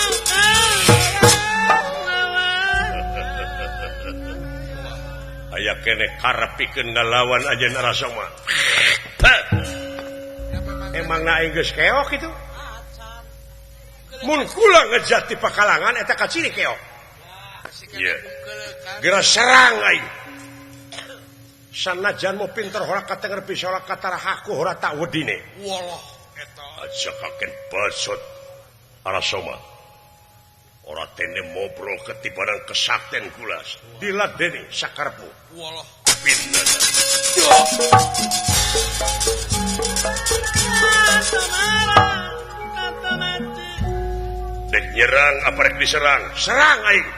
[SPEAKER 1] Aya kene karep pikeun ngalawan ajen Arasoma. Emang na aing geus keok kitu? Mun kula ngejat di pakalangan eta kaciri keok. Iya. Geura serang aing. Sanajan mu pinter ora katenger bisa ora katarahaku ora tak wedine.
[SPEAKER 2] Walah eta.
[SPEAKER 1] Aja kaken bacot Arasoma. Ora tene ngobrol ketibanan kesakten kula. Diladeni sakarepmu.
[SPEAKER 2] Walah
[SPEAKER 1] pinter. Dek nyerang apa rek diserang? Serang aing.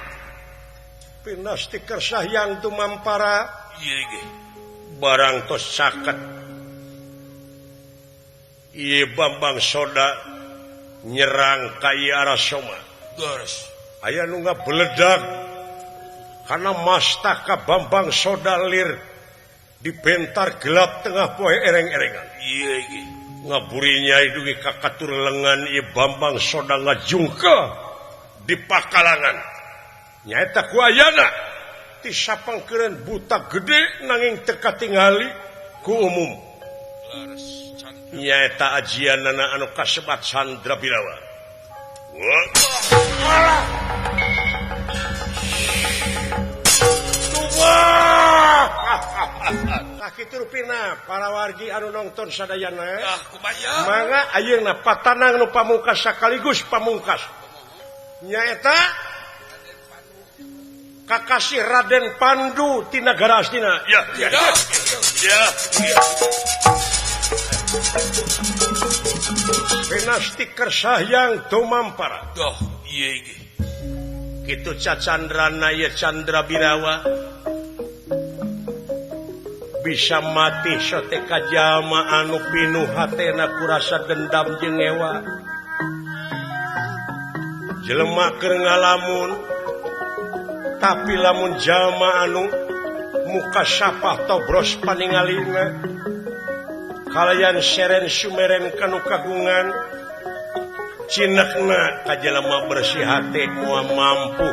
[SPEAKER 1] Pinasti kersahyang tumampara.
[SPEAKER 4] Ieu ge.
[SPEAKER 1] Barang tos saket. Ieu Bambang Soda nyerang ka ieu Arasoma.
[SPEAKER 4] Geus.
[SPEAKER 1] Aya nu ngabeledag kana mastaka Bambang Soda lir dibentar gelap tengah poe ereng-erengan.
[SPEAKER 4] Ieu ge.
[SPEAKER 1] Ngaburinya dugi ka katur lengan ieu Bambang Soda ngajungke di pakalangan. Nyaeta ku ayana ti sapangkeureun buta gede nanging teu katingali ku umum. Nyaeta ajianana anu kasebat Sandra Birawa. Wah. Tah kitu rupina para wargi anu nonton sadayana.
[SPEAKER 4] Ah, kumaha?
[SPEAKER 1] Mangga ayeuna patanang nu pamungkas sakaligus pamungkas. Nyaeta Kakasih Raden Pandu ti nagara Astina. Ya, ya, ya. Ya. Pinasti kersahyang tumampara.
[SPEAKER 4] Doh, ieu ge.
[SPEAKER 1] Kitu cacandrana ye Candra Birawa. Bisa mati sote kajalma anu pinuh hatena kurasa dendam jeung ewa. Jelema keur ngalamun tapi lamun jalma anu muka sapah tobros paningalina kalayan seren sumeren kanu kagungan cinekna ka jelema bersih hate moal mampu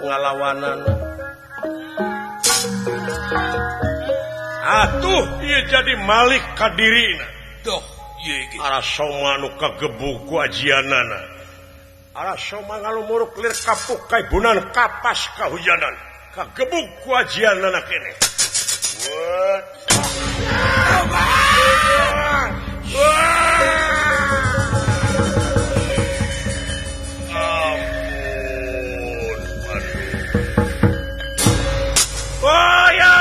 [SPEAKER 1] ngalawanana. Atuh ieu jadi malik ka dirina.
[SPEAKER 4] Doh, ieu ge.
[SPEAKER 1] Arasoma nu kagebug ku ajianana. Arasoma ngalumuruk lir kapuk kaibunan kapas kahujanan. Kagebug ku ajianana kene. Wah. Ampun, aduh. Wah ya.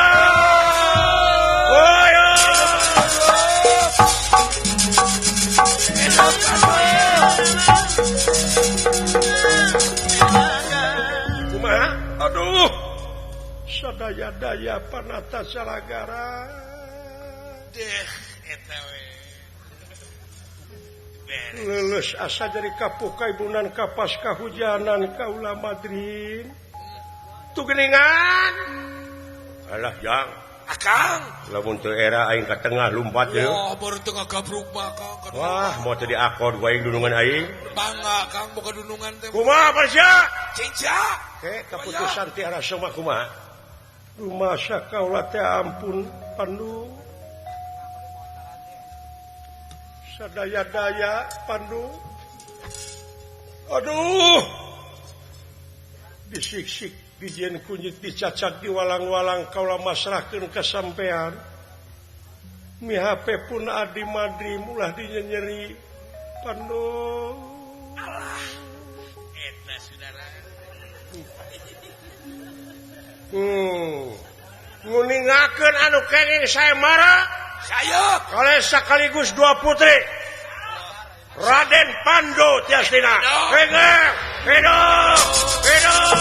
[SPEAKER 1] Wah ya. Kumaha? Aduh. Sadaya-daya panata salagara.
[SPEAKER 4] Deh eta we.
[SPEAKER 1] Lulus asa jadi kapuh kaibunan kapas kahujanan kaula madrin. Tuh geningan. Alah jang.
[SPEAKER 2] Akang.
[SPEAKER 1] Lamun teu era aing ka tengah lumpat deui.
[SPEAKER 2] Wah, baru tengah gabruk mah Kang.
[SPEAKER 1] Wah, mau teu diakod ku aing dunungan aing.
[SPEAKER 2] Bangga Kang boga dunungan teh.
[SPEAKER 1] Kumaha Parsia?
[SPEAKER 2] Cinca.
[SPEAKER 1] Ke kaputusan ti arasa mah kumaha? Rumasa kaula teh ampun Pandu. Sadaya-daya Pandu. Aduh. Disiksik dijieun kunyit dicacak diwalang-walang kaula masrahkeun ka sampean. Mihape pun adi madri mulah dinyenyeri Pandu.
[SPEAKER 4] Alah. Eta saudara.
[SPEAKER 1] Nguningakeun anu kenging sayembara.
[SPEAKER 2] Saya
[SPEAKER 1] oleh sekaligus dua putri Raden Pandu Tiastina. Hidup, hidup, hidup.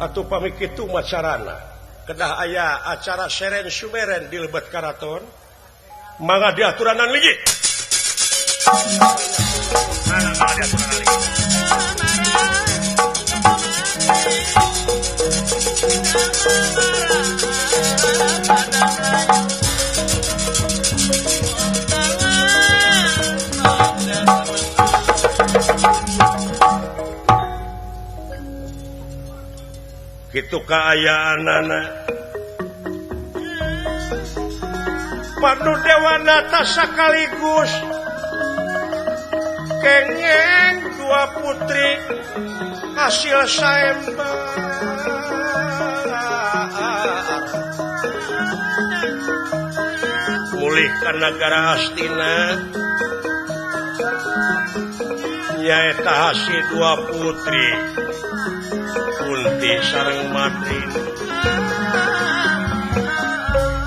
[SPEAKER 1] Atuh pamit kitu macarana. Kedah aya acara seren sumeren di lebet karaton. Mangga diaturanan lagi. Mangga diaturanan lagi. Kitu kaayaanana Pandu Dewanata sekaligus kengeng dua putri hasil sayembara. Mulih ka nagara Astina nyaeta hasil dua putri Kunti sareng Madrin.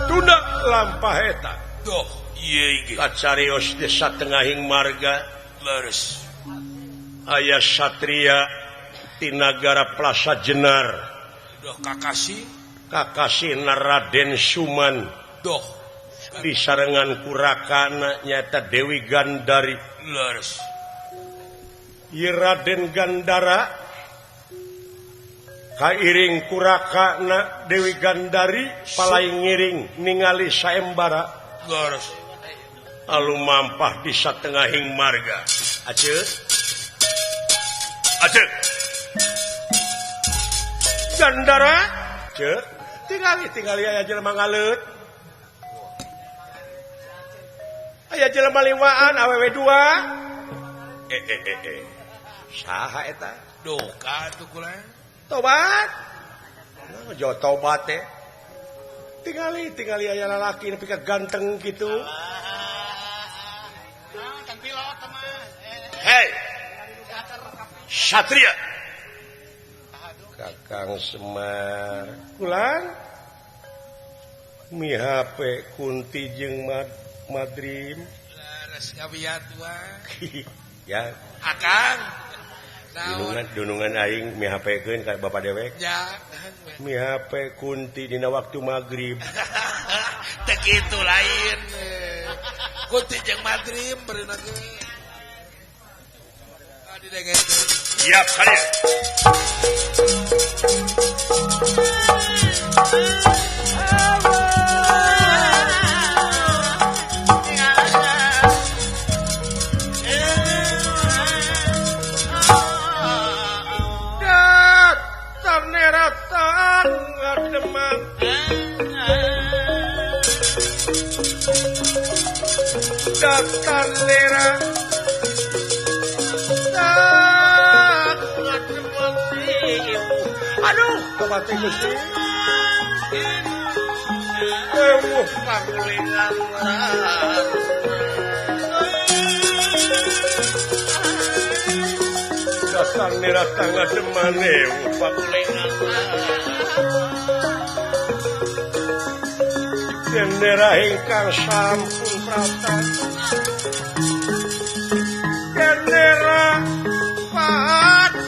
[SPEAKER 1] Tunda lampah eta.
[SPEAKER 4] Duh, ieu ge
[SPEAKER 1] kacarios di satengahing marga.
[SPEAKER 4] Leres.
[SPEAKER 1] Aya satria ti nagara Plaza Jenar.
[SPEAKER 2] Duh, kakasih.
[SPEAKER 1] Kakasih Raden Suman.
[SPEAKER 2] Duh,
[SPEAKER 1] disarengan kurakana nyaeta Dewi Gandari.
[SPEAKER 4] Leres.
[SPEAKER 1] Ieu Raden Gandara kairing kurakana Dewi Gandari palai ngiring ningali saembara.
[SPEAKER 4] Leres.
[SPEAKER 1] Lalu mampah di satengahing marga. Aceuk. Aceuk. Gandara, ceuk. Tingali aya jelema ngaleut. Aya jelema liwaan awewe dua. Saha eta?
[SPEAKER 2] Duka atuh kula.
[SPEAKER 1] Tobat. Nah, jo tobat teh. Tingali aya lalaki nepi ka ganteng kitu. Hei. Satria. Kakang Semar. Kulang mihape Kunti jeung Madrim.
[SPEAKER 2] Leres ngawiat wae.
[SPEAKER 1] Ya.
[SPEAKER 2] Akang.
[SPEAKER 1] Dunungan aing mihapekeun ka bapak dewek.
[SPEAKER 2] Ya.
[SPEAKER 1] Mihape Kunti dina waktu magrib.
[SPEAKER 2] Teu kitu lain. Kunti jeung Madrim bereuna ge.
[SPEAKER 1] Siap kalian. Datar neratan ngademan. Datar nera. Aduh, tobat Gusti. Ewuh pangulingan. Datang niratang ngademane ewuh pangulingan. Gendera ingkang sampun prapta. Gendera pada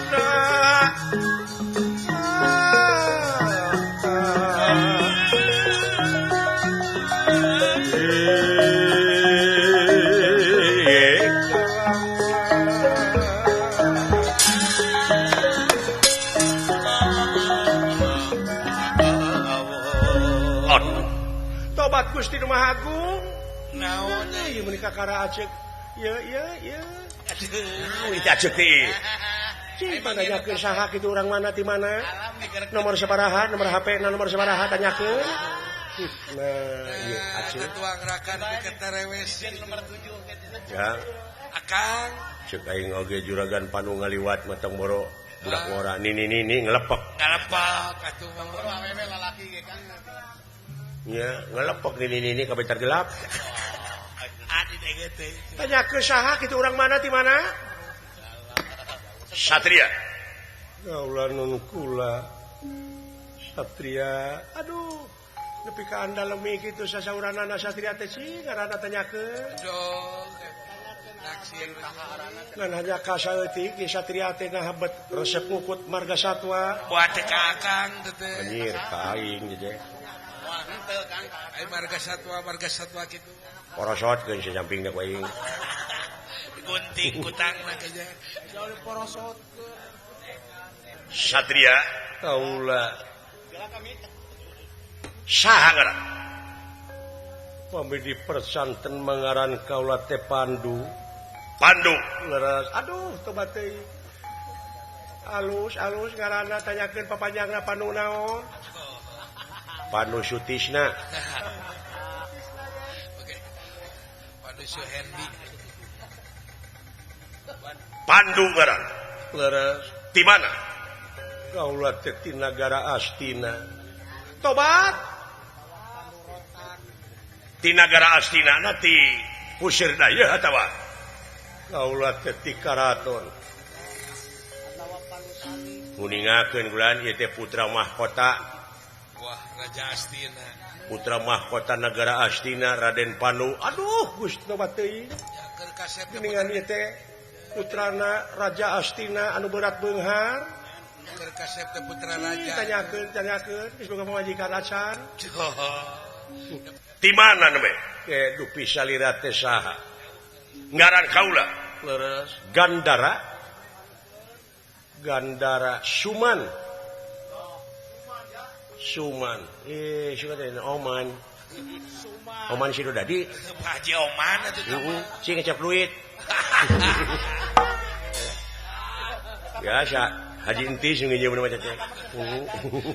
[SPEAKER 1] tobat Gusti nu Maha Agung.
[SPEAKER 2] Naon
[SPEAKER 1] ieu meuni kakara aceuk. Ieu ieu ieu. Aduh, ieu aceuk teh. Cing pananyakeun saha kitu urang mana ti mana? Nomor sabaraha, nomor HP na nomor sabaraha tanyakeun. Nah, ieu aceuk.
[SPEAKER 2] Tuang rakan pikeun tarewes nomor 7
[SPEAKER 1] Ya.
[SPEAKER 2] Akang
[SPEAKER 1] ceuk aing oge juragan panu ngaliwat matang boro budak ngora nini nini ngelepek.
[SPEAKER 2] Ngalepek atuh mah
[SPEAKER 3] awewe lalaki ge Kang.
[SPEAKER 1] Ya, ngelepek nini nini ka bentar gelap.
[SPEAKER 2] Adi teh.
[SPEAKER 1] Tanyakeun saha kitu urang mana ti mana? Satria. Kaula nun kula. Satria. Aduh, nepi ka andalemi kitu sasauranana Satria teh sih ngaranna tanyakeun.
[SPEAKER 2] Aduh. Naksir
[SPEAKER 1] ngan hanya ka saeutik ge Satria teh ngahabet resep ngukut marga satwa.
[SPEAKER 2] Buat teh ka akang teh.
[SPEAKER 1] Anjir, ka aing teh.
[SPEAKER 2] Ai marga satwa kitu.
[SPEAKER 1] Porosotkeun sasampingna ku aing.
[SPEAKER 2] Gunting kutangna kayaknya.
[SPEAKER 1] Satria kaula. Saha ngaran? Pami dipersanten mangaran kaula teh Pandu. Pandu leres. Aduh, tobat teuing. Alus-alus ngaranna tanyakeun papanjangna Pandu naon? Pandu Sutisna.
[SPEAKER 2] Oke. Pandu Suhendi.
[SPEAKER 1] Pandu ngaran. Leres. Di mana? Kaula teh ti nagara Astina. Tobat. Ti nagara Astina na ti Pusirna ieu atawa? Kaula teh ti Karaton. Nguningakeun bulan ieu teh putra mahkota.
[SPEAKER 2] Wah, Raja Astina.
[SPEAKER 1] Putra mahkota negara Astina Raden Pandu. Aduh, Gusti tobat teuing. Geuningan ieu teh putrana Raja Astina anu berat beunghar.
[SPEAKER 2] Keur kasep teh putra raja.
[SPEAKER 1] Tanyakeun, tanyakeun geus boga pamajikan acan. Ti mana nembe? Ke dupi salira teh saha? Ngaran kaula. Leres. Gandara. Gandara Suman. Suman. Suman teh Oman. Oman situ dadi.
[SPEAKER 2] Pak Haji Oman atuh.
[SPEAKER 1] Heeh, sing ngecap duit. Biasa Haji enti sing nginjem mah teh.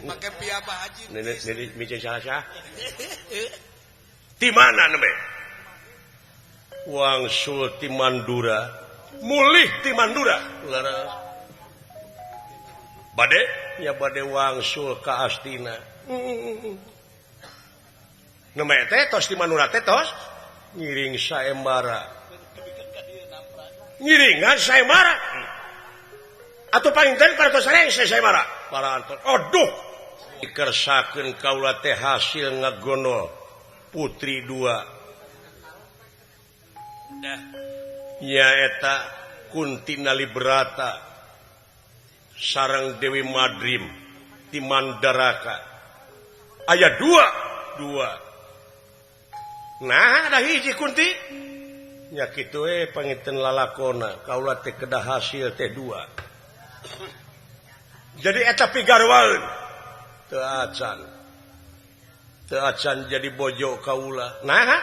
[SPEAKER 2] Make pia Pak Haji.
[SPEAKER 1] Nenek micen salah sah. Ti mana nembe? Wangsul ti Mandura. Mulih ti Mandura. Leres. Bade? Ya bade wangsul ka Astina. Nembe teh tos ti Mandura teh tos ngiring saembara. Ngiringan saembara. Atuh painten parantos rengse saembara. Parantos. Aduh. Dikersakeun kaula teh hasil ngagonol putri dua.
[SPEAKER 2] Dah.
[SPEAKER 1] Nyaeta Kunti Nalibrata sareng Dewi Madrim ti Mandaraka. Aya dua. Nah, ada hiji Kunti. Nya kitu we panginten lalakona kaula teh kedah hasil teh dua. Jadi eta pigarwaeun teu acan. Teu acan jadi bojo kaula. Nah,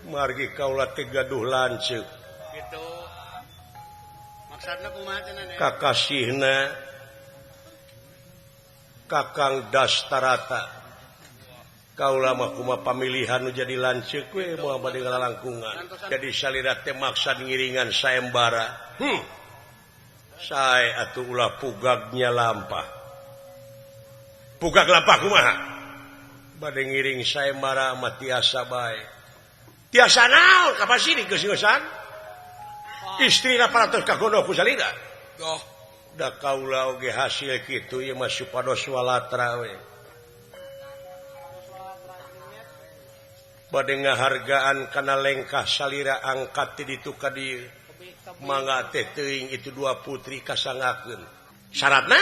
[SPEAKER 1] margi kaula teh gaduh lanceuk.
[SPEAKER 3] Kitu. Maksudna kumaha cenah?
[SPEAKER 1] Kakasihna Kakang Dastarata. Kaula mah kumaha pamilihan nu jadi lanceuk we moal bade ngalalangkungan. Jadi salira teh maksad ngiringan saembara. Sae atuh ulah pugagnya lampah. Pugag lampah kumaha? Bade ngiring saembara mah tiasa bae. Tiasa naon ka pasini geus-geusan? Istrina parantos kagono ku salira.
[SPEAKER 2] Doh,
[SPEAKER 1] da kaula oge hasil kitu ieu mah supados walatra we. Bade ngahargaan kana lengkah salira angkat ti ditu ka dieu. Mangga teh teuing itu dua putri kasangakeun. Syaratna?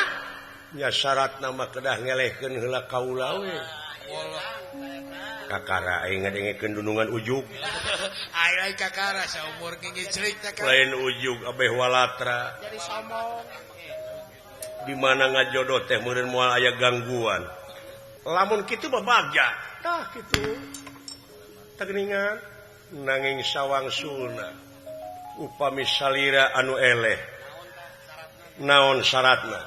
[SPEAKER 1] Nya syaratna mah kedah ngelehkeun heula kaula we. Kakara aing ngadengekeun dunungan ujug.
[SPEAKER 2] Aing kakara saumur ngingicrik teh.
[SPEAKER 1] Lain ujug abeh walatra.
[SPEAKER 3] Jadi sombong.
[SPEAKER 1] Di mana ngajodoh teh meureun moal aya gangguan. Lamun kitu mah bagja. Tah kitu. Teuningan nanging sawangsulna upami salira anu eleh. Naon syaratna?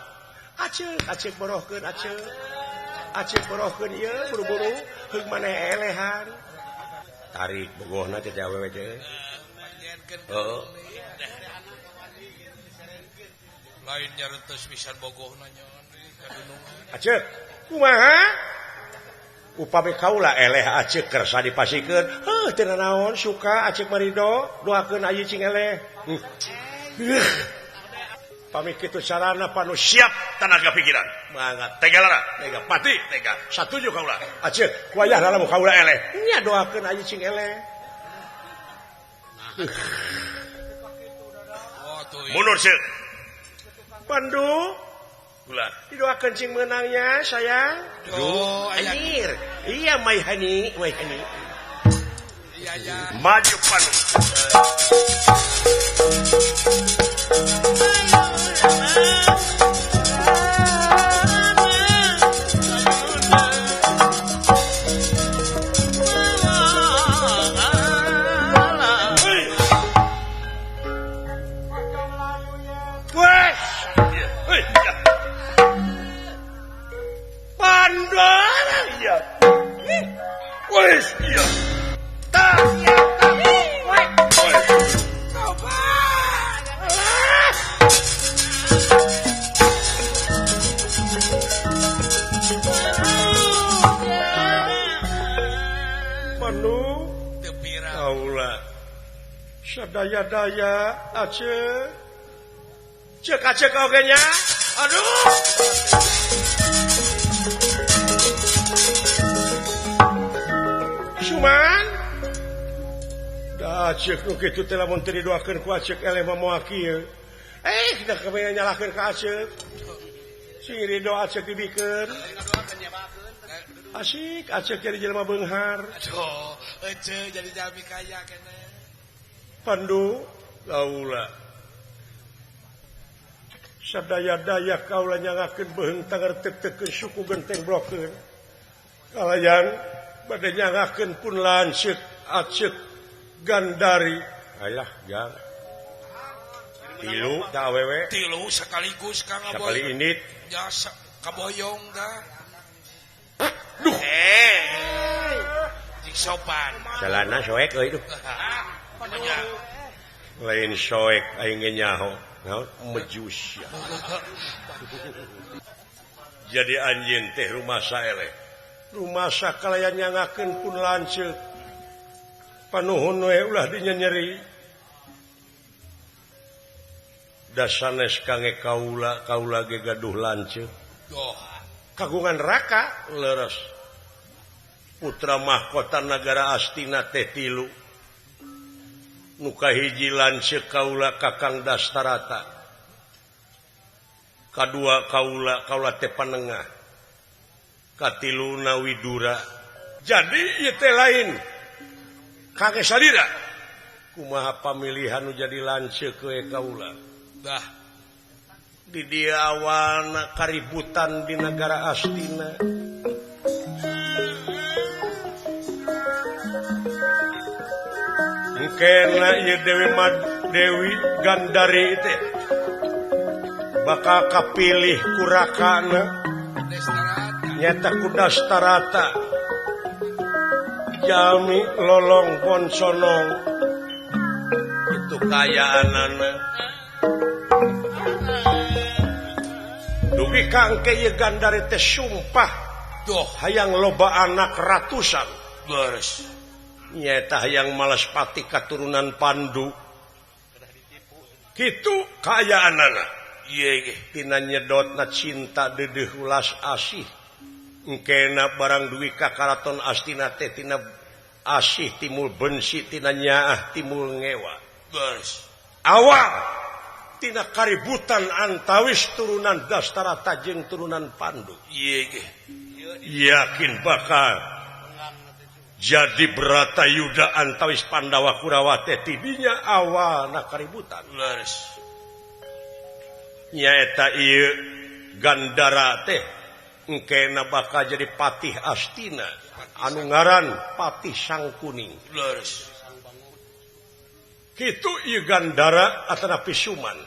[SPEAKER 1] Aceuk aceuk borohkeun aceuk. Acik borohkeun ieu buru-buru heug maneh elehan. Tarik bogohna teh awewe teh. Heeh.
[SPEAKER 2] Lain nyarentos pisan bogohna nya kadunungan.
[SPEAKER 1] Acik, kumaha? Upami kaula eleh acik kersa dipasikeun. Heuh teu nanaon suka acik marido doakeun ayi cing eleh. Pami kitu sarana panu siap tanaga pikiran. Mangga tega lara, tega pati, tega. Satuju kaula. Aceuk, kuayah lamun kaula eleh. Nya doakeun ayi cing eleh. Mundur ceuk. Pandu. Ulah. Didoakeun cing meunangnya sayang. Duh, anjir. Iya mai hani, mai hani.
[SPEAKER 2] Iya ya.
[SPEAKER 1] Maju panu. Sadaya-daya aceuk ceuk aceuk oge nya aduh Suman da aceuk nu kitu teh lamun teu didoakeun ku aceuk eleh mah moal kieu da kabeh nyalahkeun ka aceuk sing ridho aceuk dibikeun asik aceuk jadi jelema beunghar
[SPEAKER 2] aduh eceu jadi jalmi kaya keneh
[SPEAKER 1] Pandu kaula sadaya-daya kaula nyangakeun beuheung tangar tek-tekeun suku genteng blokeun kalayan bade nyangakeun pun lanceuk aceuk Gandari alah jang tilu da awewe
[SPEAKER 2] tilu sekaligus Kang Aboy
[SPEAKER 1] sakali indit
[SPEAKER 2] jasa kaboyong da
[SPEAKER 1] duh
[SPEAKER 2] cing sopan
[SPEAKER 1] celana soek euy duh lain soek aing ge nyaho naon mejus ya. Jadi anjeun teh rumasa eleh rumasa kalayan nyangakeun pun lanceuk panuhun we ulah dinyenyeri da sanes kange kaula kaula ge gaduh lanceuk kagungan raka leres putra mahkota nagara Astina teh tilu nu kahiji lanceuk kaula Kakang Dastarata kadua kaula kaula teh panengah katiluna Widura jadi ieu teh lain kage salira kumaha pamilihan nu jadi lanceuk we kaula
[SPEAKER 2] bah
[SPEAKER 1] di dieu awalna kaributan di nagara Astina Kena ieu Dewi Dewi Gandari teh bakal kapilih ku rakana nyata ku Dastarata jalmi lolong ponsonong itu kayaanana dugi kangke ieu Gandari teh sumpah
[SPEAKER 2] duh
[SPEAKER 1] hayang loba anak ratusan
[SPEAKER 2] beres
[SPEAKER 1] nyata hayang malaspati katurunan Pandu kitu kaayaanana ieu ge tina nyedotna cinta deudeuh ulas asih engkena barang duwi ka karaton Astina teh tina Asih timul bensi tina nyaah timul ngewa. Awal tina kaributan antawis turunan Dastarata jeung turunan Pandu. Yakin bakal jadi Bratayuda antawis Pandawa Kurawa teh tidinya awalna kaributan. Nyaeta ieu Gandara teh engkena bakal jadi patih Astina anu ngaran Patih Sangkuning. Kitu ieu Gandara atanapi Suman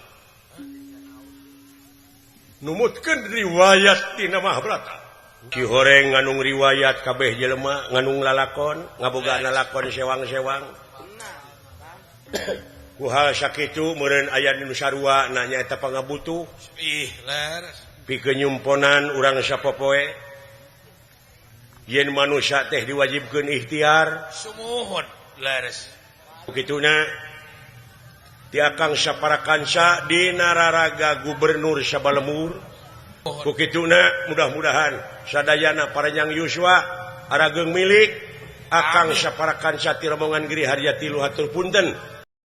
[SPEAKER 1] numutkeun riwayat tina Mahabharata. Ki horeng nganung riwayat kabeh jelema nganung lalakon ngabogaan lalakon sewang-sewang. Ku hal sakitu meureun aya nu sarua nanya eta pangabutuh.
[SPEAKER 2] Ih, leres.
[SPEAKER 1] Pikeun nyumponan urang sapopoe yen manusia teh diwajibkeun ikhtiar.
[SPEAKER 2] Sumuhun, leres.
[SPEAKER 1] Begituna ti akang saparakanca dina raraga gubernur sabalemur. Kukituna mudah-mudahan sadayana paranjang yuswa arageung milik akang saparakanca ti rombongan Giri Harya Tilu hatur punten